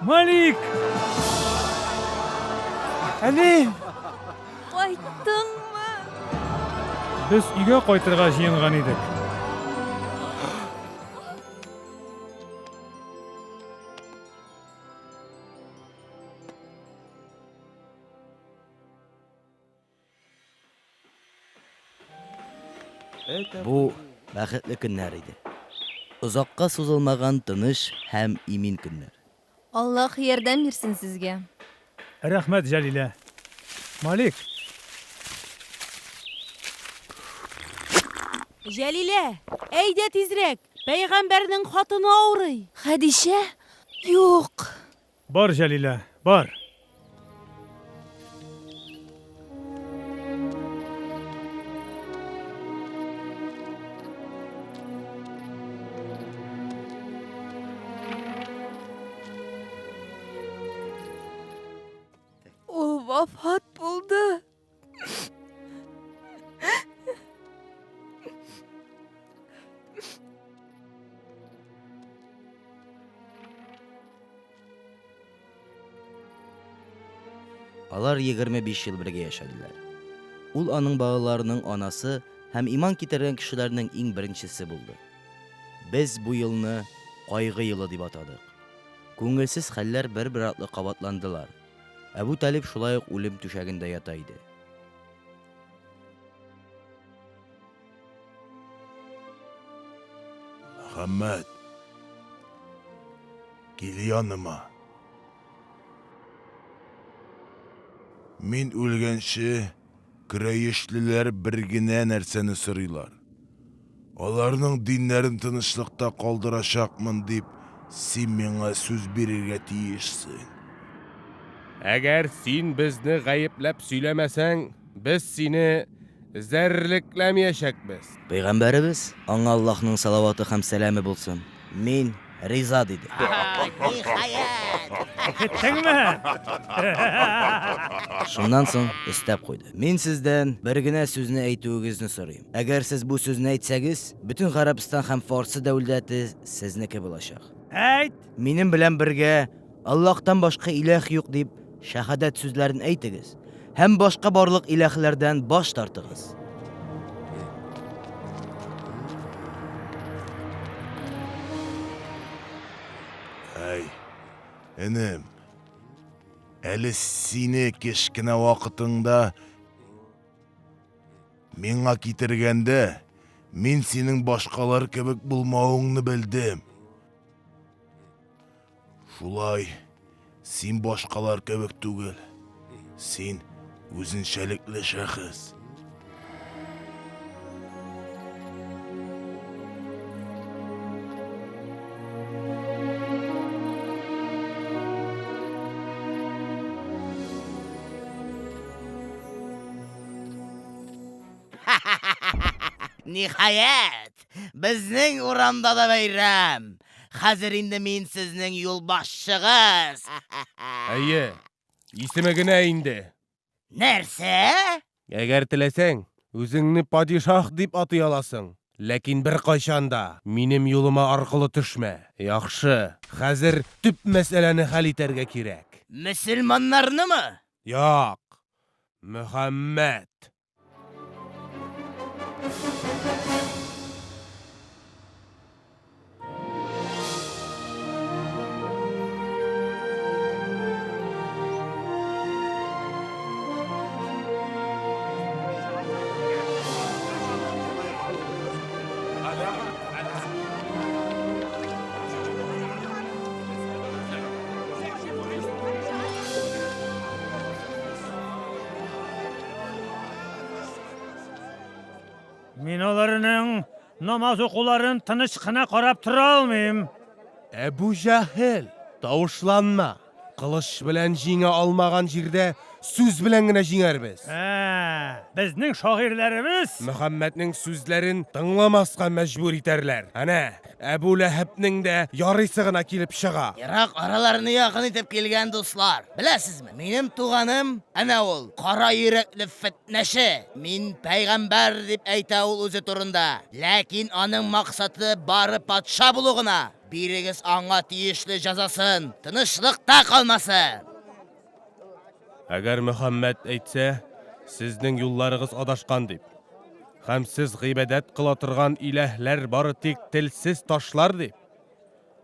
Малик! Әни! Кайттыңмы? Без өйгә кайтырга җыенган идек. Бу бәхетле көннәр иде. Озакка сузылмаган тыныч һәм имин көннәр. Аллаһ ярдәм бирсен сезгә. Рәхмәт, Җәлилә. Малик! Җәлилә, әйдә тизрәк, пәйгамбәрнең хатыны авырый. Хәдичә? Юк. Бар, Җәлилә, бар. Ул вафат булды. Алар 25 ел бергә яшәделәр. Ул аның балаларының анасы һәм иман китергән кешеләрнең иң беренчесе булды. Без бу елны кайгы елы дип атадык. Күңелсез хәлләр бер-бер артлы кабатландылар. Әбү Талиб шулай ук үлем түшәгендә ята иде. Мөхәммәд, кил яныма. Мин үлгәнче, көрәешлеләр бер генә нәрсәне сорыйлар. Аларның диннәрен тынычлыкта калдырачакмын дип, син миңа сүз бирергә тиешсең. Әгәр син безне гаепләп сөйләмәсәң, без сине эзәрлекләмиячәкбез. Пәйгамбәребез, аңа Аллаһның салаваты һәм сәламе булсын, Мин риза, диде. Ниһаять! Ишеттеңме? Шуннан соң өстәп куйды. Мин сездән бер генә сүзне әйтүегезне сорыйм. Әгәр сез бу сүзне әйтсәгез, бөтен Гарәбстан һәм Фарсы дәүләте сезнеке булачак. Әйт! Минем белән бергә Аллаһтан башка иләһ юк дип шәһадәт сүзләрен әйтегез һәм башка барлык иләһләрдән баш тартыгыз. Әй, энем, әле сине кечкенә вакытыңда миңа китергәндә, мин синең башкалар кебек булмавыңны белдем. Шулай, син башкалар кебек түгел. Син үзенчәлекле шәхес. Ниһаять, безнең урамда да бәйрәм! Хәзер инде мин сезнең юлбашчыгыз. Әйе, исеме генә инде. Нәрсә? Әгәр теләсәң, үзеңне падишаһ дип атый аласың. Ләкин беркайчан да минем юлыма аркылы төшмә. Яхшы, хәзер төп мәсьәләне хәл итәргә кирәк. Мөселманнарнымы? Юк, Мөхәммәд. Мин аларның намаз укуларын тыныч кына карап тора алмыйм. Әбу Җәһел, тавышланма. Кылыч белән җиңә алмаган җирдә сүз белән генә җиңәрбез. Ә, безнең шагыйрьләребез. Мөхәммәднең сүзләрен тыңламаска мәҗбүр итәрләр. Әнә, Әбу Ләһәбнең дә ярыйсы гына килеп чыга. Ерак араларны якын итеп килгән дуслар, беләсезме, минем туганым әнә ул, кара йөрәкле фетнәче. Мин пәйгамбәр дип әйтә ул үзе турында. Ләкин аның максаты бары патша булу гына. Бирегез аңа тиешле җәзасын, тынычлыкта калмасын! Әгәр Мөхәммәд әйтсә, сезнең юлларыгыз адашкан дип, һәм сез гыйбадәт кыла торган иләһләр бары тик телсез ташлар дип,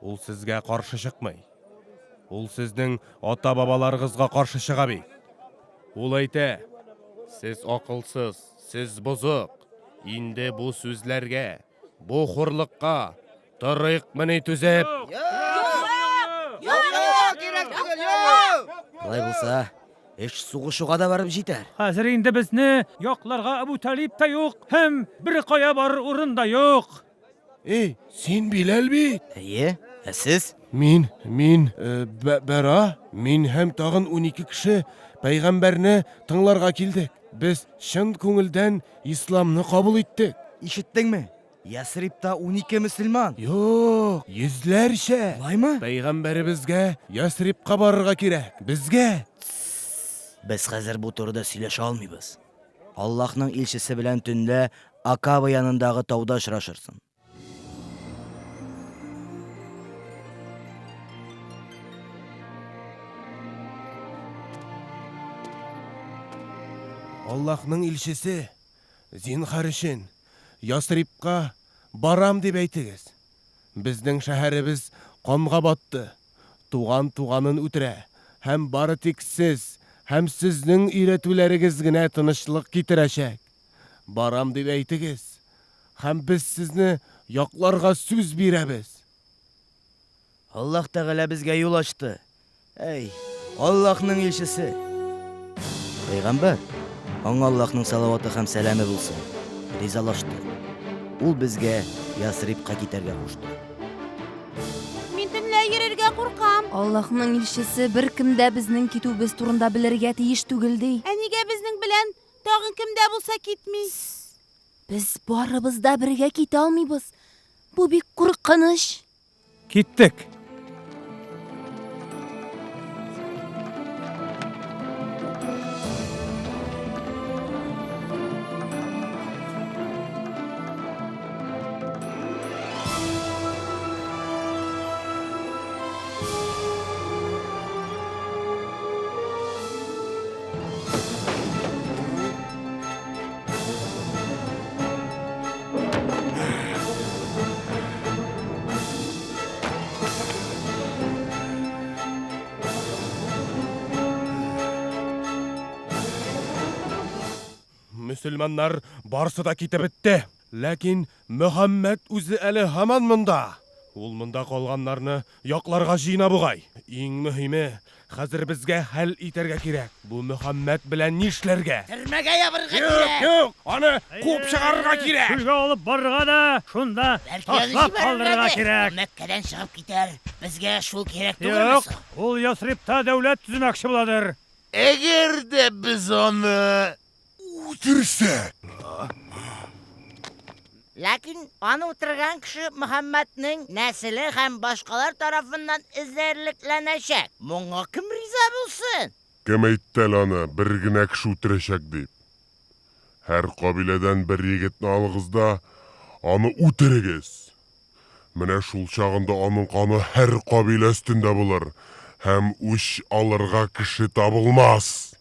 ул сезгә каршы чыкмый. Ул сезнең ата-бабаларыгызга каршы чыга бит. Ул әйтә, Сез акылсыз, сез бозык. Инде бу сүзләргә, бу хурлыкка Торыйкмыни түзеп? Юк, юк, кирәк түгел, юк! Алай булса, эш сугышуга да барып җитәр. Хәзер инде безне якларга Әбү Талиб та юк һәм беркая барыр урын да юк. Эй, син Биләл бит! Әйе, ә сез? Мин, мин, Бәра, мин һәм тагын 12 кеше пәйгамбәрне тыңларга килдек. Без чын күңелдән исламны кабул иттек. Ишеттеңме? Ясрибта 12 мөселман. Юк, йөзләрчә. Шулаймы? Пәйгамбәребезгә Ясрибка барырга кирәк. Безгә. Тссс. Без хәзер бу турыда сөйләшә алмыйбыз. Аллаһның илчесе белән төнлә Акаба янындагы тауда очрашырсың. Аллаһның илчесе, зинһар өчен, Ясрибка барам дип әйтегез. Безнең шәһәребез канга батты, туган туганын үтерә, һәм бары тик сез һәм сезнең өйрәтүләрегез генә тынычлык китерәчәк. Барам дип әйтегез, һәм без сезне якларга сүз бирәбез. Аллаһ Тәгалә безгә юл ачты. Әй, Аллаһның илчесе! Пәйгамбәр, аңа Аллаһның салаваты һәм сәламе булсын, ризалашты. Ул безгә Ясрибка китәргә кушты. Мин төнлә йөрергә куркам. Аллаһның илчесе беркем дә безнең китүебез турында белергә тиеш түгел, ди. Ә нигә безнең белән тагын кем дә булса китми? Без барыбыз да бергә китә алмыйбыз. Бу бик куркыныч. Киттек! Мөселманнар барсы да китеп бетте. Ләкин Мөхәммәд үзе әле һаман монда. Ул монда калганнарны якларга җыена бугай. Иң мөһиме, хәзер безгә хәл итәргә кирәк. Бу Мөхәммәд белән нишләргә? Төрмәгә ябырга кирәк! Юк, юк, аны куып чыгарырга кирәк! Чүлгә алып барырга да, шунда ташлап калдырырга кирәк. Ул Мәккәдән чыгып китәр. Безгә шул кирәк түгелме Юк, соң? ул Ясрибта дәүләт төземәкче буладыр. Әгәр дә без аны үтерсәк? Ләкин аны үтергән кеше Мөхәммәднең нәселе һәм башкалар тарафыннан эзәрлекләнәчәк. Моңа кем риза булсын? Кем әйтте әле аны бер генә кеше үтерәчәк дип? Һәр кабиләдән бер егетне алыгыз да, аны үтерегез. Менә шул чагында аның каны һәр кабилә өстендә булыр һәм үч алырга кеше табылмас.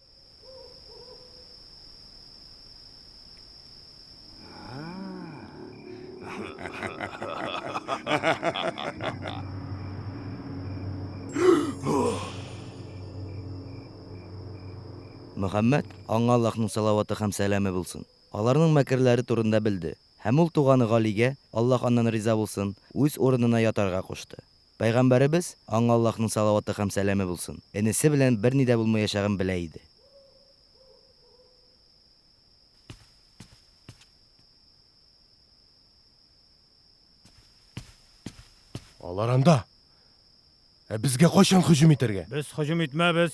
Мөхәммәд, аңа Аллаһның салаваты һәм сәламе булсын, аларның мәкерләре турында белде һәм ул туганы Галигә, Аллаһ аннан риза булсын, үз урынына ятарга кушты. Пәйгамбәребез, аңа Аллаһның салаваты һәм сәламе булсын, энесе белән берни дә булмаячагын белә иде. Алар анда. Ә безгә кайчан һөҗүм итәргә? Без һөҗүм итмәбез.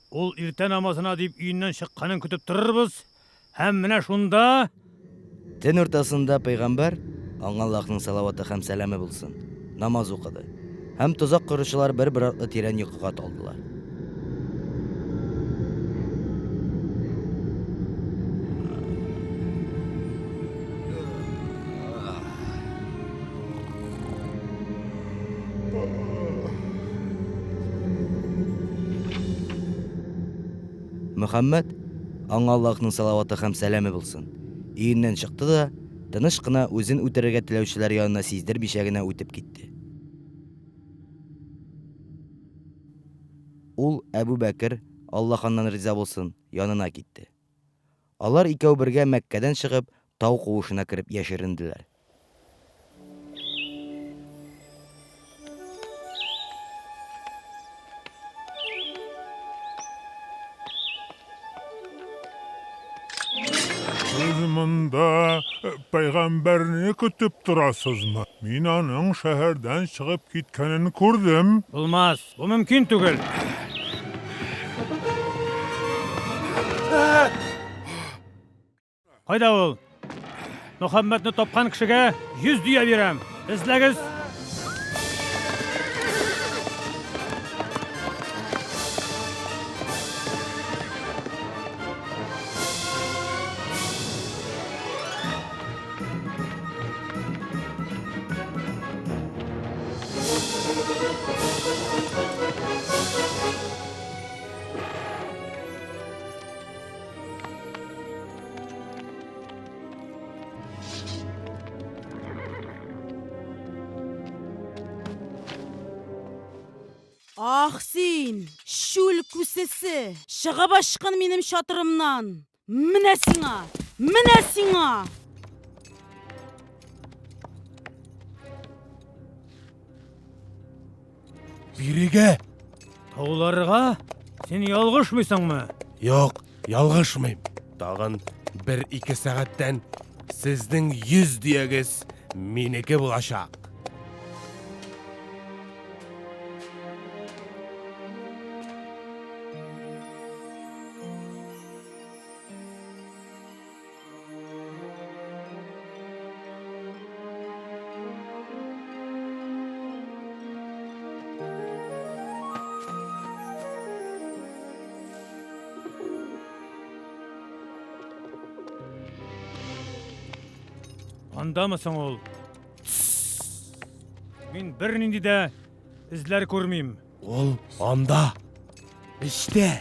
Ул иртә намазына дип өеннән чыкканын көтеп торырбыз һәм менә шунда. Төн уртасында пәйгамбәр, аңа Аллаһның салаваты һәм сәламе булсын, намаз укыды. Һәм тозак коручылар бер-бер артлы тирән йокыга талдылар. Мөхәммәд, аңа Аллаһның салаваты һәм сәламе булсын, өеннән чыкты да, тыныч кына үзен үтерергә теләүчеләр янына сиздермичә генә үтеп китте. Ул Әбү Бәкер, Аллаһ аннан риза булсын, янына китте. Алар икәү бергә Мәккәдән чыгып, тау куышына кереп яшеренделәр. Сез монда пәйгамбәрне көтеп торасызмы? Мин аның шәһәрдән чыгып киткәнен күрдем. Булмас, бу мөмкин түгел. Кайда ул? Мөхәммәдне тапкан кешегә 100 дөя бирәм. Эзләгез. Ах син, чүл күсесе! Чыгып ычкын минем чатырымнан! Менә сиңа! Менә сиңа! Бирегә! Тауларга? Син ялгышмыйсыңмы? Юк, ялгышмыйм. Тагын бер-ике сәгатьтән сезнең 100 дөягез минеке булачак. Андамы соң ул? Мин бернинди дә эзләр күрмим. Ул анда. Эчтә.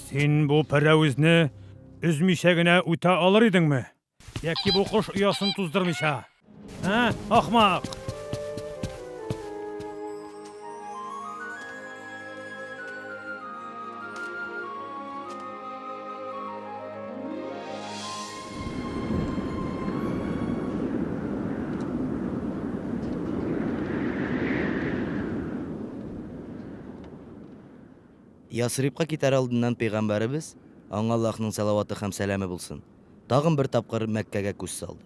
Син бу пәрәвезне өзмичә генә үтә алыр идеңме? Яки бу кош оясын туздырмыйча? Ә, ахмак! Ясрибка китәр алдыннан пәйгамбәребез, аңа Аллаһның салаваты һәм сәламе булсын, тагын бер тапкыр Мәккәгә күз салды.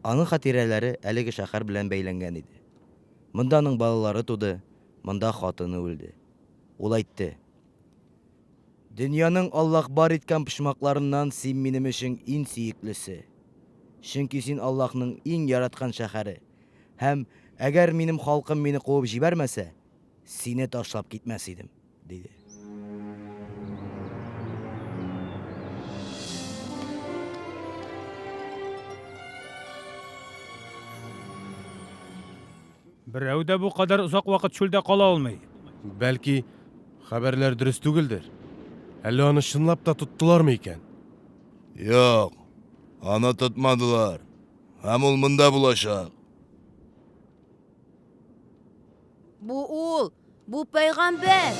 Аның хатирәләре әлеге шәһәр белән бәйләнгән иде. Монда аның балалары туды, монда хатыны үлде. Ул әйтте, Дөньяның Аллаһ бар иткән почмакларыннан син минем өчен иң сөеклесе. Чөнки син Аллаһның иң яраткан шәһәре. Һәм, әгәр минем халкым мине куып җибәрмәсә, сине ташлап китмәс идем, диде. Берәү дә бу кадәр озак вакыт чүлдә кала алмый. Бәлки, хәбәрләр дөрес түгелдер? Әллә аны чынлап та тоттылармы икән? Юк, аны тотмадылар. Һәм ул монда булачак. Бу ул, бу пәйгамбәр.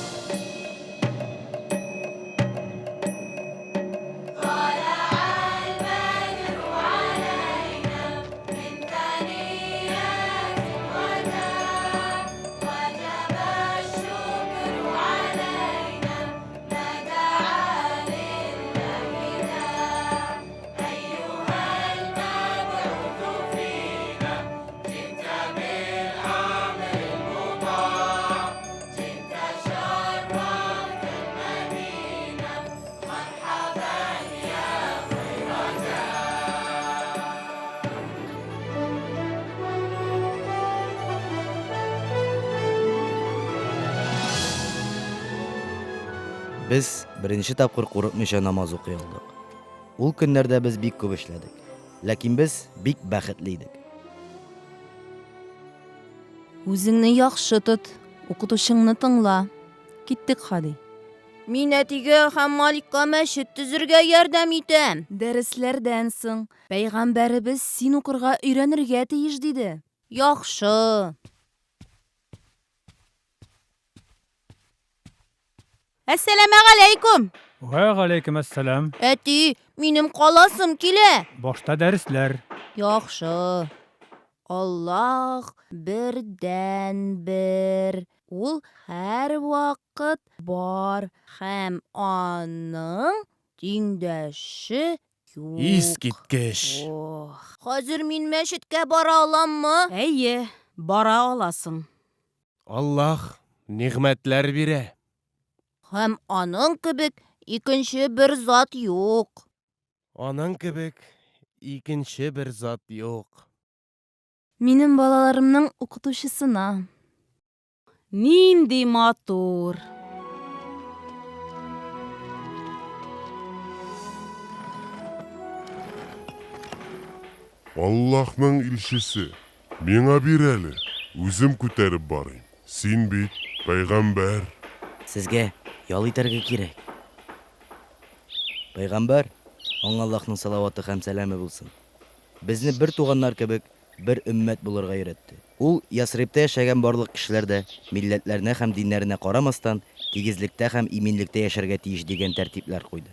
Без беренче тапкыр курыкмыйча намаз укый алдык. Ул көннәрдә без бик күп эшләдек. Ләкин без бик бәхетле идек. Үзеңне яхшы тот, укытучыңны тыңла. Киттек, Хади. Мин әтигә һәм Маликка мәчет төзергә ярдәм итәм. Дәресләрдән соң пәйгамбәребез син укырга өйрәнергә тиеш диде. Яхшы. Әссәламәгаләйкүм! Вә галәйкем әссәлам. Әти, минем каласым килә. Башта дәресләр. Яхшы. Аллаһ бердәнбер. Ул һәрвакыт бар һәм аның тиңдәше юк. Искиткеч! Ох. Хәзер мин мәчеткә бара аламмы? Әйе, бара аласың. Аллаһ нигъмәтләр бирә. Һәм аның кебек икенче бер зат юк. Аның кебек икенче бер зат юк. Минем балаларымның укытучысына. Нинди матур! Аллаһның илчесе, миңа бир әле, үзем күтәреп барыйм. Син бит пәйгамбәр. Сезгә ял итәргә кирәк. Пәйгамбәр, аңа Аллаһның салаваты һәм сәламе булсын, безне бер туганнар кебек бер өммәт булырга өйрәтте. Ул Ясрибта яшәгән барлык кешеләр дә, милләтләренә һәм диннәренә карамастан, тигезлектә һәм иминлектә яшәргә тиеш дигән тәртипләр куйды.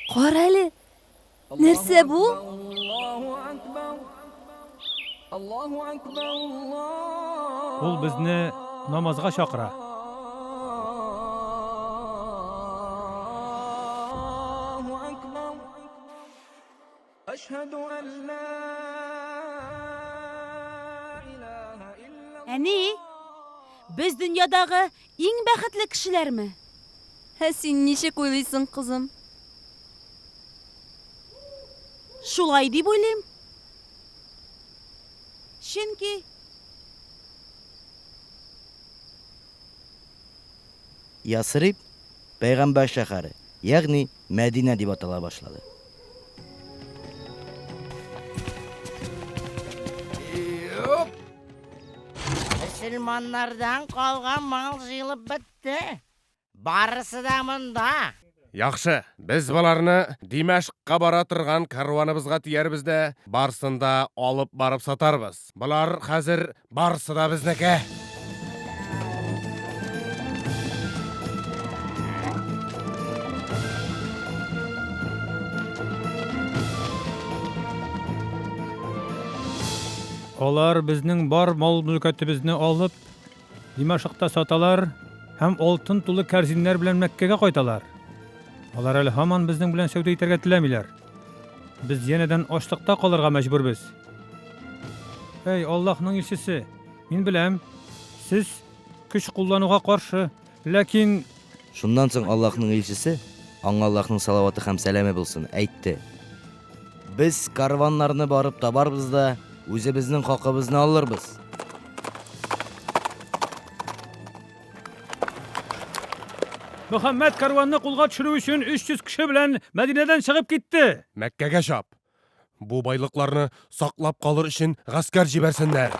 Кара әле, нәрсә бу? Ул безне намазга чакыра. Әни, без дөньядагы иң бәхетле кешеләрме? Ә син ничек уйлыйсың, кызым? Шулай дип уйлыйм. Чөнки Ясриб, пәйгамбәр шәһәре, ягъни Мәдинә дип атала башлады. Мөселманнардан калган мал җыелып бетте. Барысы да монда. Яхшы, без боларны Димәшкка бара торган кәрваныбызга төярбез дә, барсын да алып барып сатарбыз. Болар хәзер барсы да безнеке. Алар безнең бар мал-мөлкәтебезне алып, Димашкта саталар һәм алтын тулы кәрзиннәр белән Мәккәгә кайталар. Алар әле һаман безнең белән сәүдә итәргә теләмиләр. Без янәдән ачлыкта калырга мәҗбүрбез. Әй, Аллаһның илчесе, мин беләм, сез көч куллануга каршы, ләкин. Шуннан соң Аллаһның илчесе, аңа Аллаһның салаваты һәм сәламе булсын, әйтте, Без карваннарны барып табарбыз да, үзебезнең хакыбызны алырбыз. Мөхәммәд карванны кулга төшерү өчен 300 кеше белән Мәдинәдән чыгып китте. Мәккәгә чап. Бу байлыкларны саклап калыр өчен гаскәр җибәрсеннәр.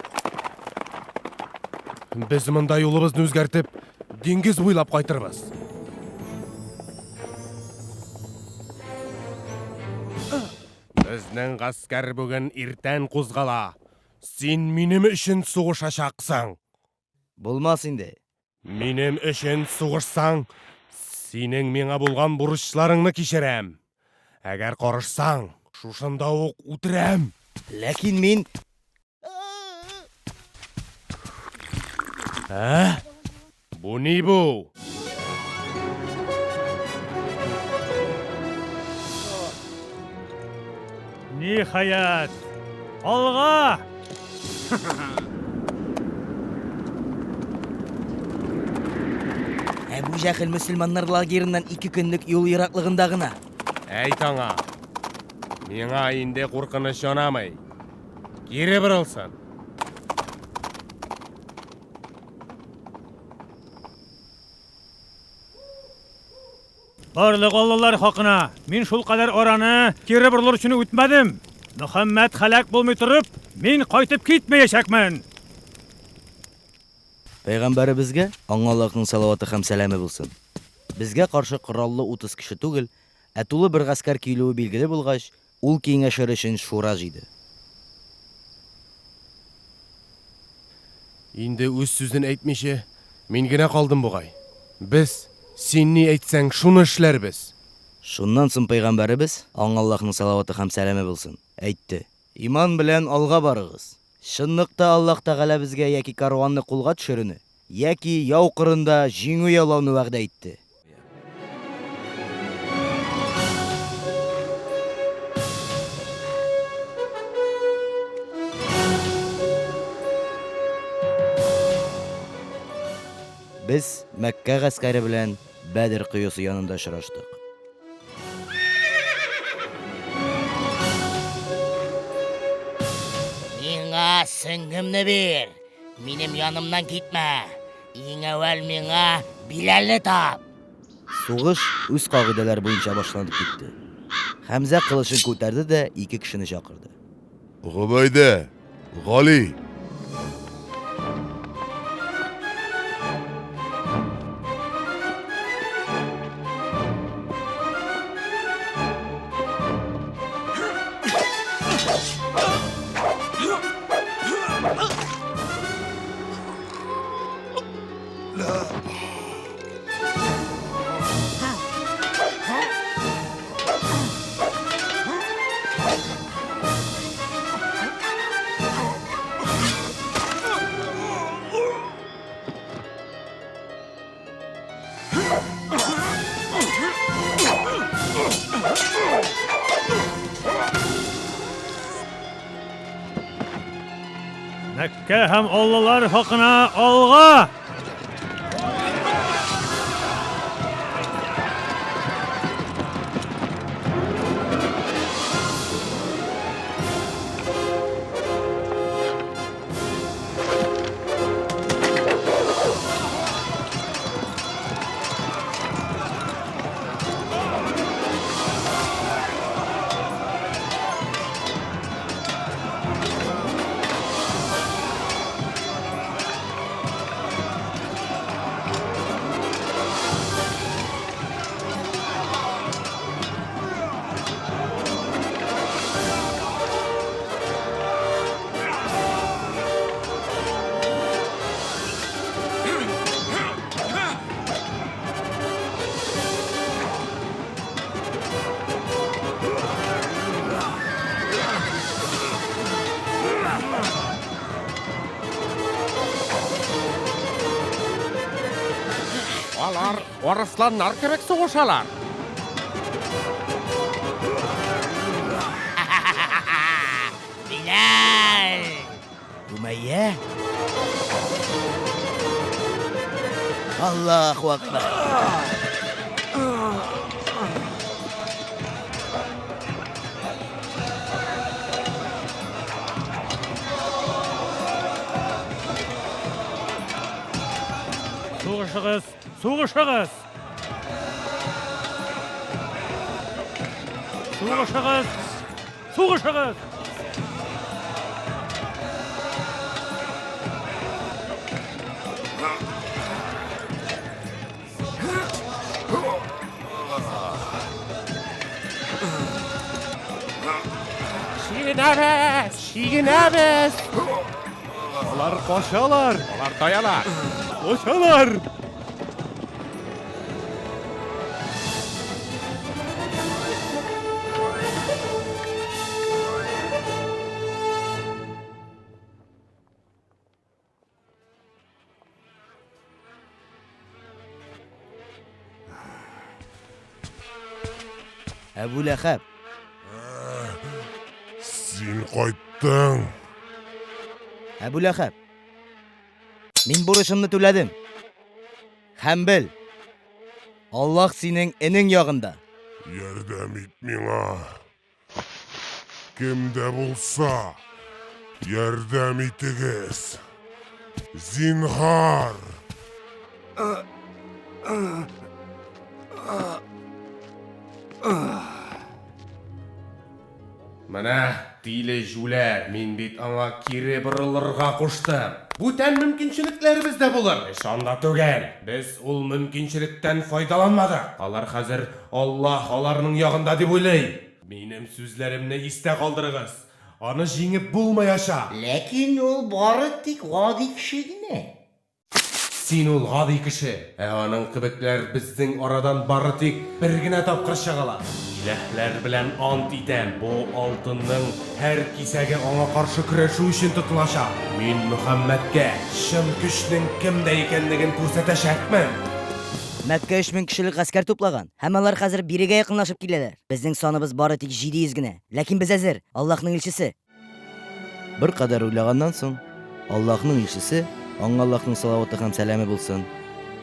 Без монда юлыбызны үзгәртеп, диңгез буйлап кайтырбыз. Безнең гаскәр бүген иртән кузгала. Син минем өчен сугышачаксың. Булмас инде. Минем өчен сугышсаң, синең миңа булган бурычларыңны кичерәм. Әгәр карышсаң, шушында ук үтерәм. Ләкин мин... Ә? Бу ни бу? Ниһаять! Алга! Әбу Җәхел мөселманнар лагерыннан ике көнлек юл ераклыгында гына. Әйт аңа. Миңа инде куркыныч янамый. Кире борылсын. Барлык аллалар хакына, мин шулкадәр араны кире борылыр өчен үтмәдем. Мөхәммәд һәлак булмый торып, мин кайтып китмәячәкмен. Пәйгамбәребезгә, аңа Аллаһның салаваты һәм сәламе булсын, безгә каршы кораллы 30 кеше түгел, ә тулы бер гаскәр килүе билгеле булгач, ул киңәшер өчен шура җыйды. Инде үз сүзен әйтмичә, мин генә калдым бугай. Без, син ни әйтсәң, шуны эшләрбез. Шуннан соң пәйгамбәребез, аңа Аллаһның салаваты һәм сәламе булсын, әйтте, Иман белән алга барыгыз. Чынлыкта Аллаһ Тәгалә безгә яки карванны кулга төшерүне, яки яу кырында җиңү яулауны вәгъдә итте. Без Мәккә гаскәре белән Бәдер коесы янында очраштык. Миңа сөңгемне бир! Минем янымнан китмә! Иң әүвәл миңа Биләлне тап! Сугыш үз кагыйдәләре буенча башланып китте. Хәмзә кылычын күтәрде дә ике кешене чакырды. Гобәйдә! Гали! Мәккә һәм аллалар хакына алга! Алар арысланнар кебек сугышалар. Биләл! Умәйя? Аллаһу акбар! Сугышыгыз, сугышыгыз! Сугышыгыз! Сугышыгыз! Чигенәбез! Чигенәбез! Алар качалар! Алар таялар! Качалар! Әбу Ләхәб. Син кайттың. Әбу Ләхәб. Мин бурычымны түләдем. Һәм бел, Аллаһ синең энең ягында. Ярдәм ит миңа. Кем дә булса, ярдәм итегез. Зинһар! Менә тиле җүләр, мин бит аңа кире борылырга куштым. Бүтән мөмкинчелекләребез дә булыр. Эш анда түгел. Без ул мөмкинчелектән файдаланмадык. Алар хәзер Аллаһ аларның ягында дип уйлый. Минем сүзләремне истә калдырыгыз. Аны җиңеп булмаячак. Ләкин ул бары тик гади кеше генә. Син ул гади кеше, ә аның кебекләр безнең арадан бары тик бер генә тапкыр чыгалар. Иләһләр белән ант итәм, бу алтынның һәр кисәге аңа каршы көрәшү өчен тотылачак. Мин Мөхәммәдкә чын көчнең кемдә икәнлеген күрсәтәчәкмен! Мәккә 3000 кешелек гаскәр туплаган, һәм алар хәзер бирегә якынлашып киләләр. Безнең саныбыз бары тик 700 генә. Ләкин без әзер, Аллаһның илчесе! Беркадәр уйлаганнан соң, Аллаһның илчесе, аңа Аллаһның салаваты һәм сәламе булсын,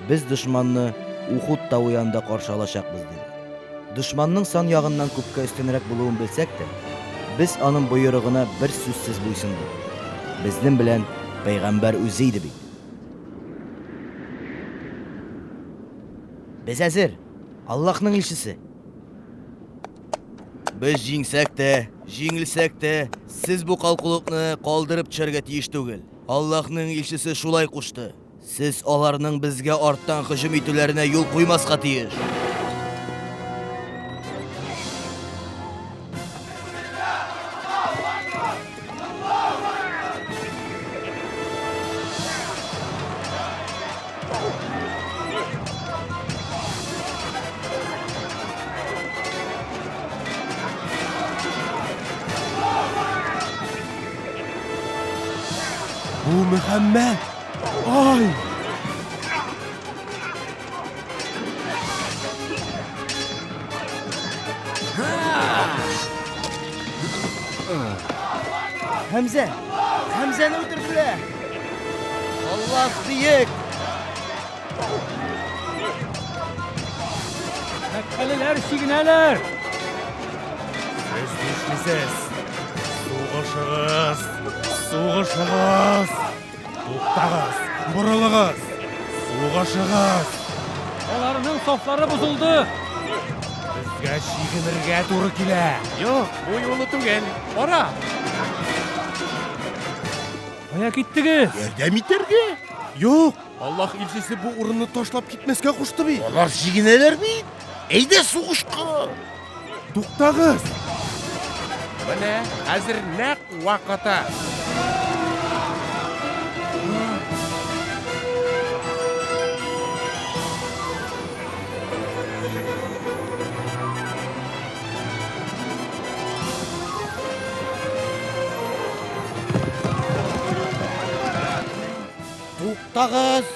Без дошманны Ухуд тавы янында каршы алачакбыз, диде. Дошманның сан ягыннан күпкә өстенрәк булуын белсәк тә, без аның боерыгына бер сүзсез буйсындык. Безнең белән пәйгамбәр үзе иде бит. Без әзер, Аллаһның илчесе! Без җиңсәк тә, җиңелсәк тә, сез бу калкулыкны калдырып төшәргә тиеш түгел. Аллаһның илчесе шулай кушты. Сез аларның безгә арттан һөҗүм итүләренә юл куймаска тиеш. Бу Мөхәммәд! Ай! Хәмзә! Хәмзәне үтерделәр! Аллаһ бөек! Мәккәлеләр чигенәләр! Сез нишлисез? Сугышыгыз! Сугышыгыз! Туктагыз! Борылыгыз! Сугышыгыз! Аларның сафлары бозылды! Безгә чигенергә туры килә! Юк, бу юлы түгел. Кара! Кая киттегез? Ярдәм итәргә? Юк! Аллаһ илчесе бу урынны ташлап китмәскә кушты бит. Алар чигенәләр бит. Әйдә сугышка. Туктагыз! Менә хәзер нәкъ вакыты. Туктагыз!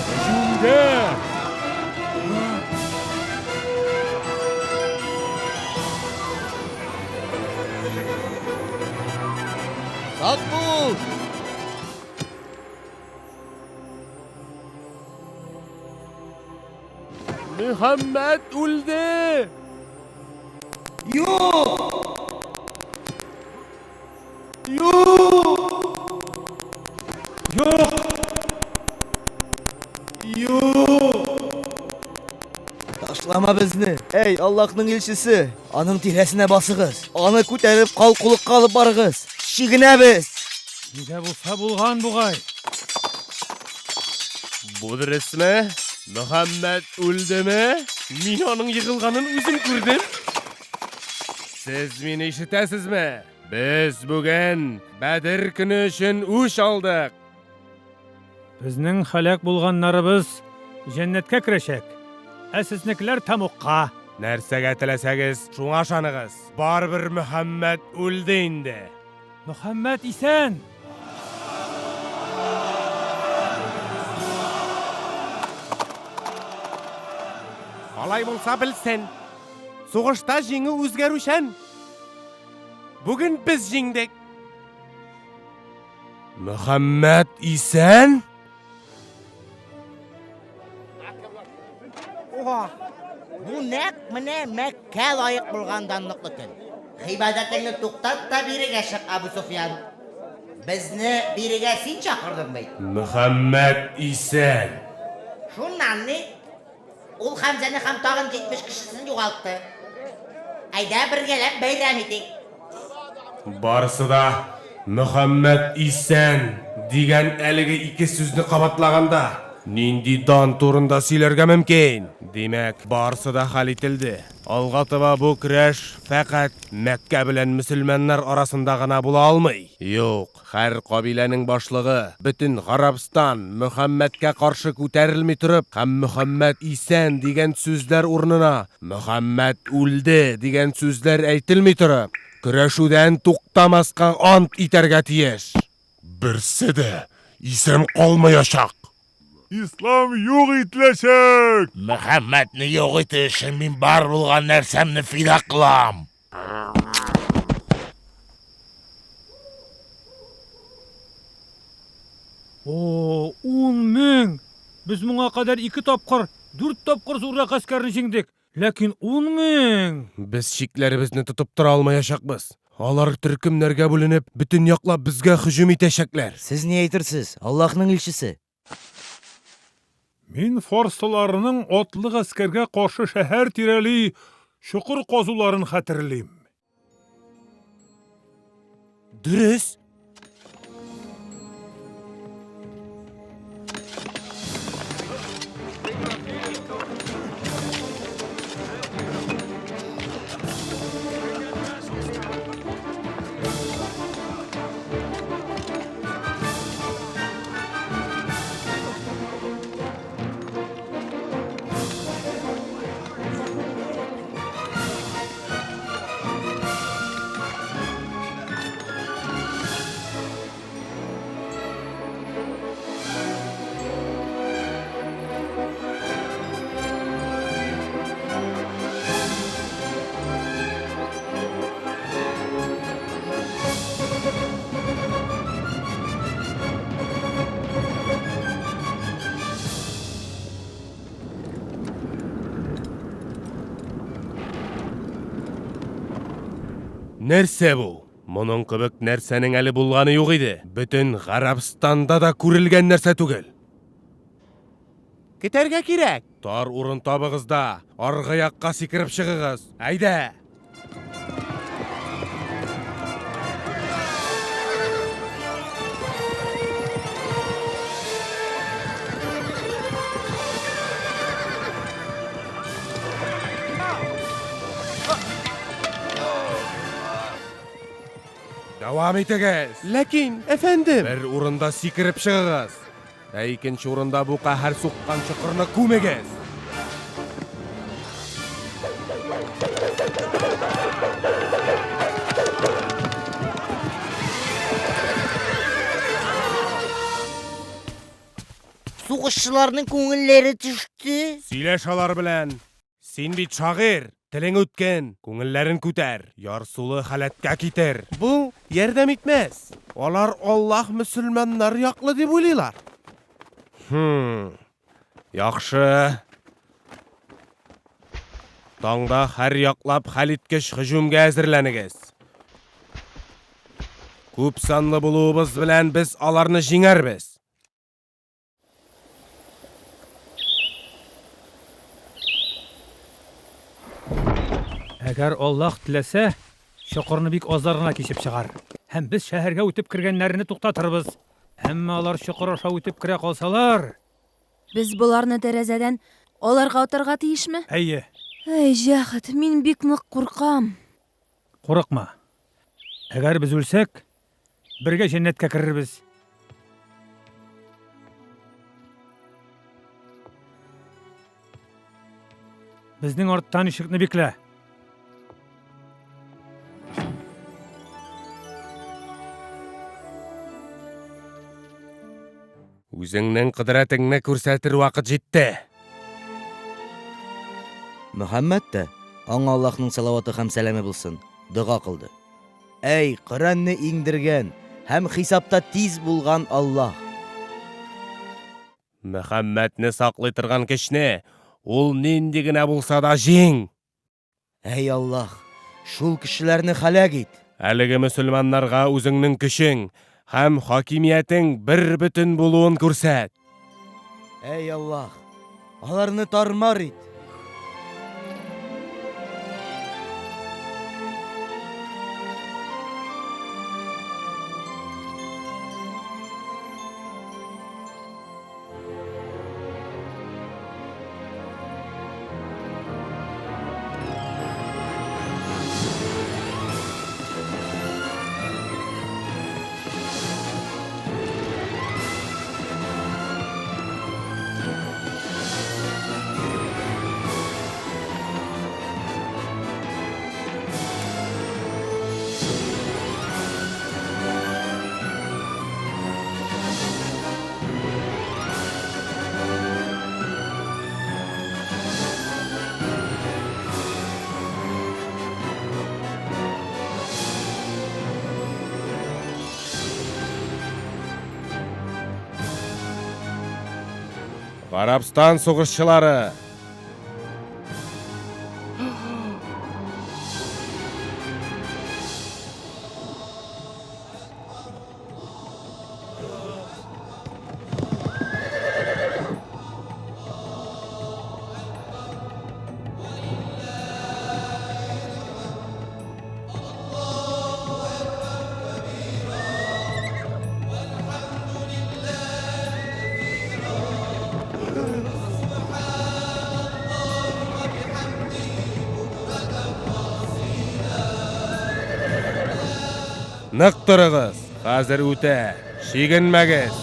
Һөҗүмгә! Сак бул! Мөхәммәт үлде! Юк! Юк! Юк! Юк! Ташлама безне, әй, Аллаһның илчесе! Аның тирәсенә басыгыз, аны күтәреп калкулыкка алып барыгыз. Чигенәбез! Ни дә булса булган бугай. Бу дөресме? Мөхәммәт үлдеме? Мин аның егылганын үзем күрдем. Сез мине ишетәсезме? Без бүген Бәдер көне өчен үч алдык. Безнең һәлак булганнарыбыз җәннәткә керәчәк, ә сезнекеләр тәмугка. Нәрсәгә теләсәгез, шуңа ышаныгыз. Барыбер Мөхәммәт үлде инде. Мөхәммәт исән! Алай булса белсен. Сугышта җиңү үзгәрүчән. Бүген без җиңдек. Мөхәммәт исән? Ох, бу нәкъ менә Мәккә лаек булган данлыклы көн. Гыйбадәтеңне туктат та бирегә чык, Абу Суфьян. Безне бирегә син чакырдың бит. Мөхәммәт исән. Шуннан ни? Ул Хәмзәне һәм тагын 70 кешесен югалтты. Әйдә, бергәләп бәйрәм итик. Барысы да Мөхәммәт исән! дигән әлеге ике сүзне кабатлаганда, нинди дан турында сөйләргә мөмкин? Димәк, барысы да хәл ителде. Алга таба бу көрәш фәкать Мәккә белән мөселманнар арасында гына була алмый. Юк, Һәр кабиләнең башлыгы, бөтен Гарәбстан Мөхәммәдкә каршы күтәрелми торып һәм Мөхәммәд исән дигән сүзләр урынына Мөхәммәд үлде дигән сүзләр әйтелми торып, көрәшүдән туктамаска ант итәргә тиеш. Берсе дә исән калмаячак! Ислам юк ителәчәк! Мөхәммәдне юк итү өчен мин бар булган нәрсәмне фида кылам! О, 10 000! Без моңа кадәр ике тапкыр, дүрт тапкыр зуррак гаскәрне җиңдек. Ләкин 10 000! Без чикләребезне тотып тора алмаячакбыз. Алар төркемнәргә бүленеп, бөтен яклап безгә һөҗүм итәчәкләр. Сез ни әйтерсез, Аллаһның илчесе? Мин фарсыларның атлы гаскәргә каршы шәһәр тирәли чокыр казуларын хәтерлим. Дөрес! Нәрсә бу? Моның кебек нәрсәнең әле булганы юк иде. Бөтен Гарәбстанда да күрелгән нәрсә түгел. Көтәргә кирәк. Тар урын табыгыз да, аргы якка сикереп чыгыгыз. Әйдә! Дәвам итегез. Ләкин, әфәндем. Бер урында сикереп чыгыгыз. Ә икенче урында бу каһәр суккан чокырны күмегез! Сугышчыларның күңелләре төште. Сөйләш алар белән. Син бит шагыйрь. Телең үткен, күңелләрен күтәр, ярсулы халәткә китер. Бу ярдәм итмәс. Алар Аллаһ мөселманнар яклы дип уйлыйлар. Хм. Яхшы. Таңда һәр яклап хәлиткеч һөҗүмгә әзерләнегез. Күп санлы булуыбыз белән без аларны җиңәрбез. Әгәр Аллаһ теләсә, чокырны бик азлар гына кичеп чыгар. Һәм без шәһәргә үтеп кергәннәрне туктатырбыз. Әмма алар чокыр аша үтеп керә калсалар... Без боларны тәрәзәдән аларга атарга тиешме? Әйе. Әй, Җәхет, мин бик нык куркам. Курыкма. Әгәр без үлсәк, бергә җәннәткә керербез. Безнең арттан ишекне биклә. Үзеңнең кодрәтеңне күрсәтер вакыт җитте. Мөхәммәд тә, аңа Аллаһның салаваты һәм сәламе булсын, дога кылды. Әй, Коръәнне иңдергән һәм хисапта тиз булган Аллаһ! Мөхәммәдне саклый торган көчне, ул нинди генә булса да, җиң! Әй Аллаһ, шул кешеләрне һәлак ит! Әлеге мөселманнарга үзеңнең көчең һәм хакимиятең бербөтен булуын күрсәт! Әй Аллаһ, аларны тар-мар ит! Гарабстан сугышчылары! Нык торыгыз, хәзер үтә, чигенмәгез.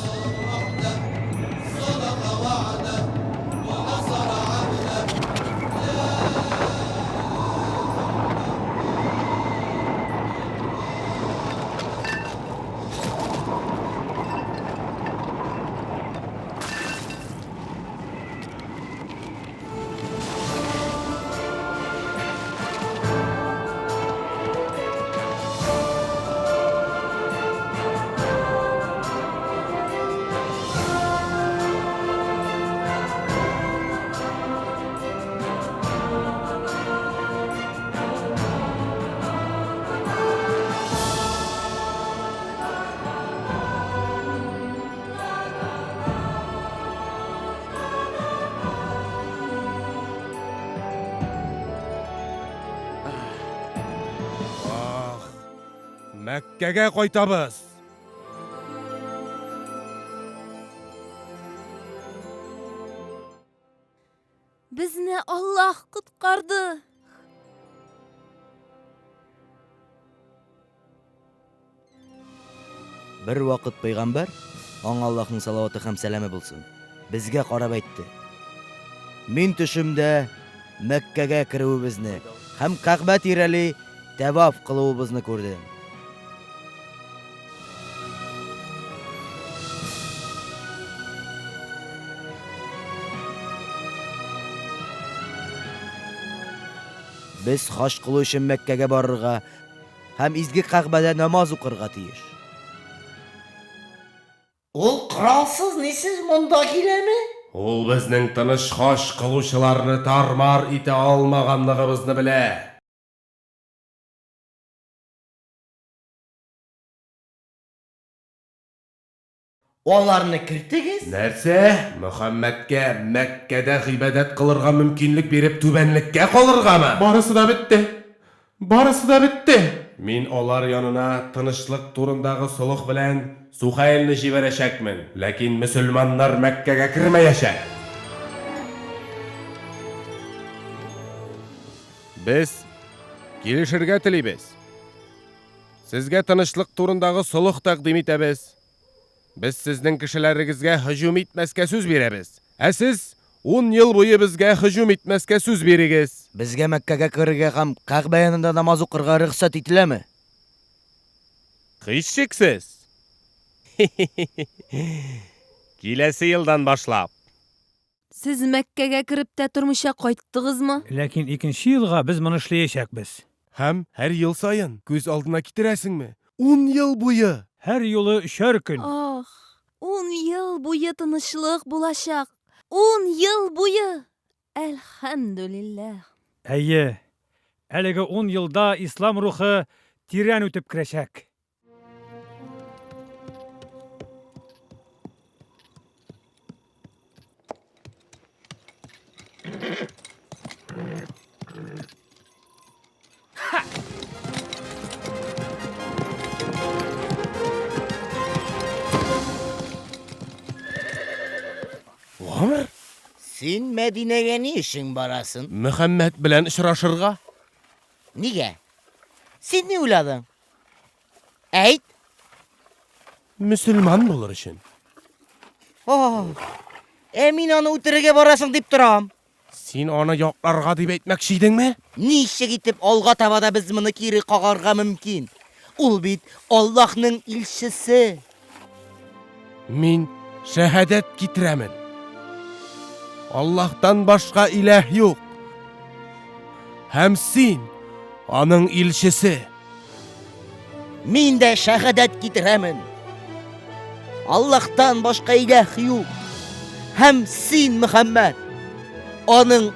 Ах, Мәккәгә кайтабыз! Безне Аллаһ коткарды! Бервакыт пәйгамбәр, аңа Аллаһның салаваты һәм сәламе булсын, безгә карап әйтте, Мин төшемдә Мәккәгә керүебезне һәм Кәгъбә тирәли тәваф кылуыбызны күрдем. Без хаҗ кылу өчен Мәккәгә барырга һәм изге Кәгъбәдә намаз укырга тиеш. Ул коралсыз-нисез монда киләме? Ул безнең тыныч хаҗ кылучыларны тар-мар итә алмаганлыгыбызны белә. Аларны кертегез. Нәрсә? Мөхәммәдкә Мәккәдә гыйбадәт кылырга мөмкинлек биреп түбәнлеккә калыргамы? Барысы да бетте. Барысы да бетте. Мин алар янына тынычлык турындагы солых белән Сухәйлне җибәрәчәкмен, ләкин мөселманнар Мәккәгә кермәячәк. Без килешергә телибез. Сезгә тынычлык турындагы солых тәкъдим итәбез. Без сезнең кешеләрегезгә һөҗүм итмәскә сүз бирәбез. Ә сез ун ел буе безгә һөҗүм итмәскә сүз бирегез. Безгә Мәккәгә керергә һәм Кәгъбә янында намаз укырга рөхсәт ителәме? Һичшиксез! Киләсе елдан башлап. Сез Мәккәгә кереп тә тормыйча кайттыгызмы? Ләкин икенче елга без моны эшләячәкбез. Һәм һәр ел саен, күз алдына китерәсеңме, ун ел буе! Һәр юлы өчәр көн. Ах, ун ел буе тынычлык булачак! Ун ел буе! Әлхәмдүлилләһ! Әйе, әлеге ун елда ислам рухы тирән үтеп керәчәк. Гомер? Син Мәдинәгә ни өчен барасың? Мөхәммәд белән очрашырга. Нигә? Син ни уйладың? Әйт! Мөселман булыр өчен. Ох, ә мин аны үтерергә барасың дип торам. Син аны якларга дип әйтмәкче идеңме? Ничек итеп алга таба да без моны кире кагарга мөмкин? Ул бит Аллаһның илчесе. Мин шәһадәт китерәмен. Аллаһтан башка иләһ юк. Һәм син аның илчесе. Мин дә шәһадәт китерәмен. Аллаһтан башка иләһ юк. Һәм син, Мөхәммәд, аның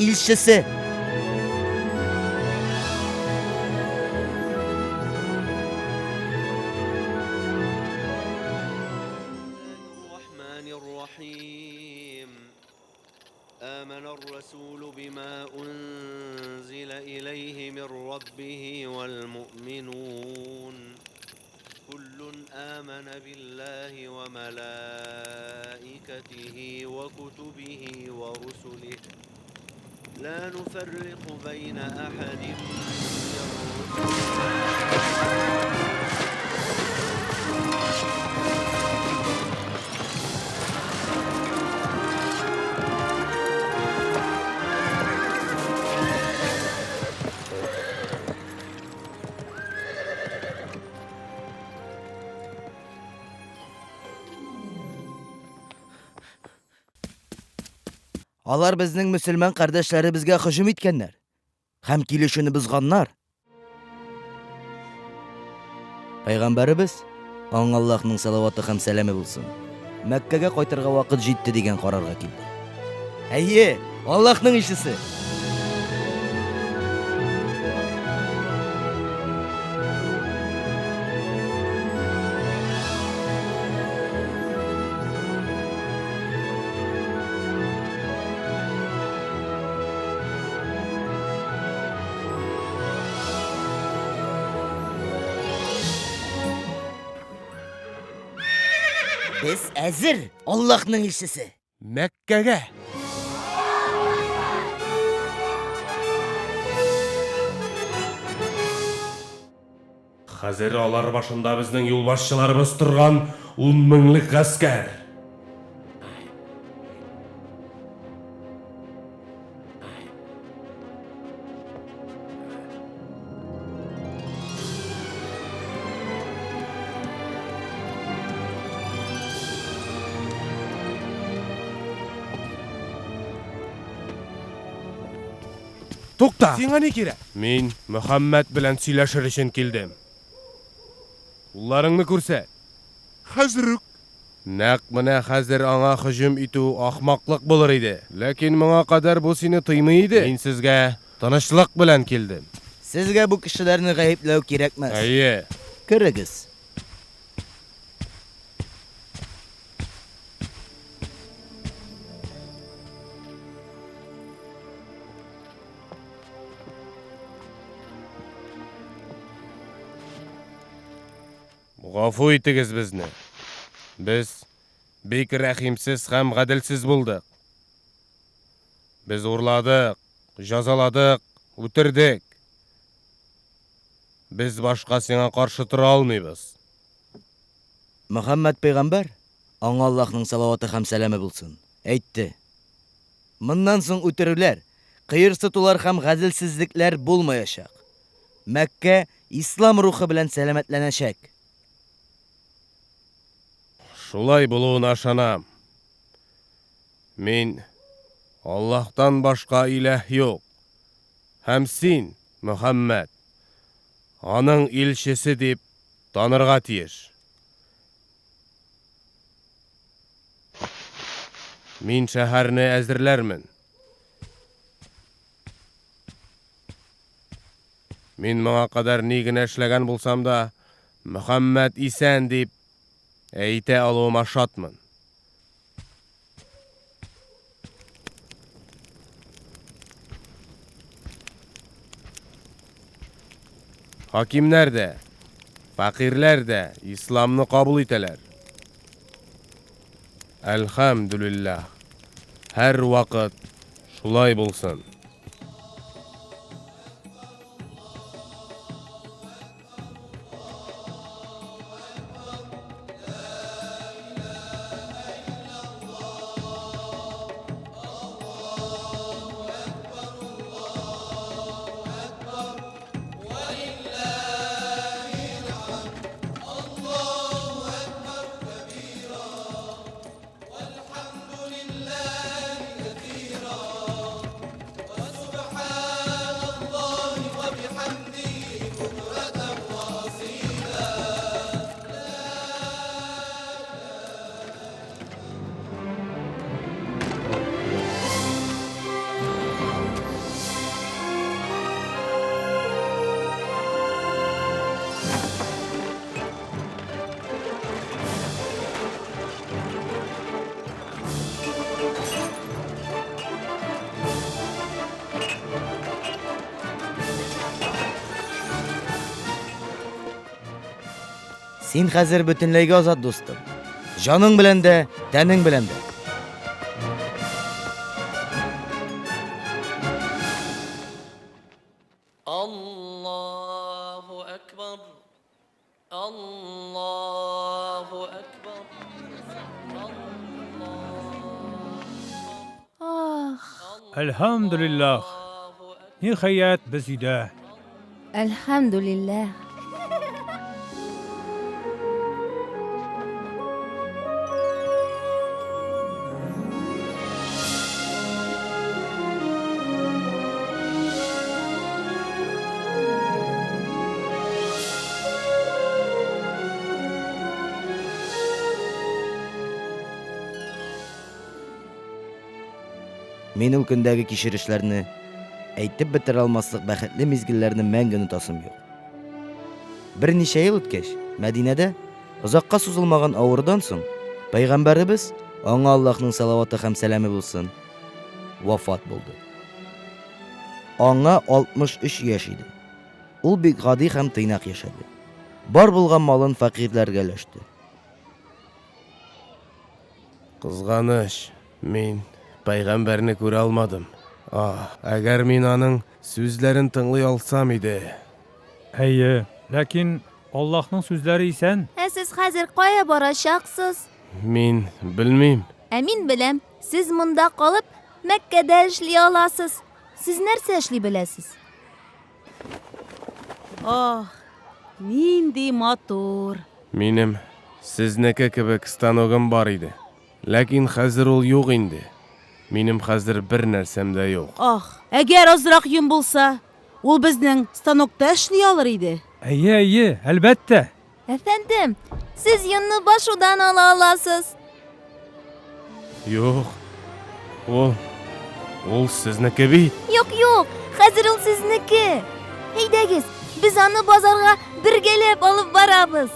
илчесе. Алар безнең мөселман кардәшләребезгә һөҗүм иткәннәр һәм килешүне бозганнар. Пәйгамбәребез, аңа Аллаһның салаваты һәм сәламе булсын, Мәккәгә кайтырга вакыт җитте дигән карарга килде. Әйе, Аллаһның илчесе! Без әзер, Аллаһның илчесе! Мәккәгә! Хәзер алар башында безнең юлбашчыларыбыз торган ун меңлек гаскәр. Тукта! Сиңа ни кирәк? Мин Мөхәммәд белән сөйләшер өчен килдем. Кулларыңны күрсәт. Хәзер үк. Нәкъ менә хәзер аңа һөҗүм итү ахмаклык булыр иде. Ләкин моңа кадәр бу сине тыймый иде. Мин сезгә тынычлык белән килдем. Сезгә бу кешеләрне гаепләү кирәкмәс. Әйе. Керегез. Гафу итегез безне. Без бик рәхимсез һәм гаделсез булдык. Без урладык, җазаладык, үтердек. Без башка сиңа каршы тора алмыйбыз. Мөхәммәд пәйгамбәр, аңа Аллаһның салаваты һәм сәламе булсын, әйтте, Моннан соң үтерүләр, кыерсытулар һәм гаделсезлекләр булмаячак. Мәккә ислам рухы белән сәламәтләнәчәк. Шулай булуына ышанам. Мин, Аллаһтан башка иләһ юк, һәм син, Мөхәммәд, Аның илчесе дип танырга тиеш. Мин шәһәрне әзерләрмен. Мин моңа кадәр ни генә эшләгән булсам да, Мөхәммәд исән дип әйтә алуыма шатмын. Хакимнәр дә, фәкыйрьләр дә исламны кабул итәләр. Әлхәмдүлилләһ. Һәрвакыт шулай булсын. Син хәзер бөтенләйгә азат, дустым. Җаның белән дә, тәнең белән дә. Аллаһу әкбар. Аллаһу әкбар. Ах. Әлхәмдүлилләһ. Ниһаять, без өйдә. Әлхәмдүлилләһ. Мин ул көндәге кичерешләрне, әйтеп бетерә алмаслык бәхетле мизгелләрне мәңге онытасым юк. Берничә ел үткәч, Мәдинәдә, озакка сузылмаган авырудан соң, пәйгамбәребез, аңа Аллаһның салаваты һәм сәламе булсын, вафат булды. Аңа 63 яшь иде. Ул бик гади һәм тыйнак яшәде. Бар булган малын фәкыйрьләргә өләште. Кызганыч, мин пәйгамбәрне күрә алмадым. Аһ, әгәр мин аның сүзләрен тыңлый алсам иде! Әйе, ләкин Аллаһның сүзләре исән. Ә сез хәзер кая барачаксыз? Мин белмим. Ә мин беләм. Сез монда калып, Мәккәдә эшли аласыз. Сез нәрсә эшли беләсез? Ах, нинди матур! Минем сезнеке кебек станогым бар иде. Ләкин хәзер ул юк инде. Минем хәзер бер нәрсәм дә юк. Ах! Әгәр азрак йон булса, ул безнең станокта эшли алыр иде. Әйе, әйе, әлбәттә. Әфәндем, сез йонны басудан ала аласыз. Юк. Ул ул сезнеке бит. Юк, юк, хәзер ул сезнеке. Әйдәгез, без аны базарга бергәләп алып барабыз.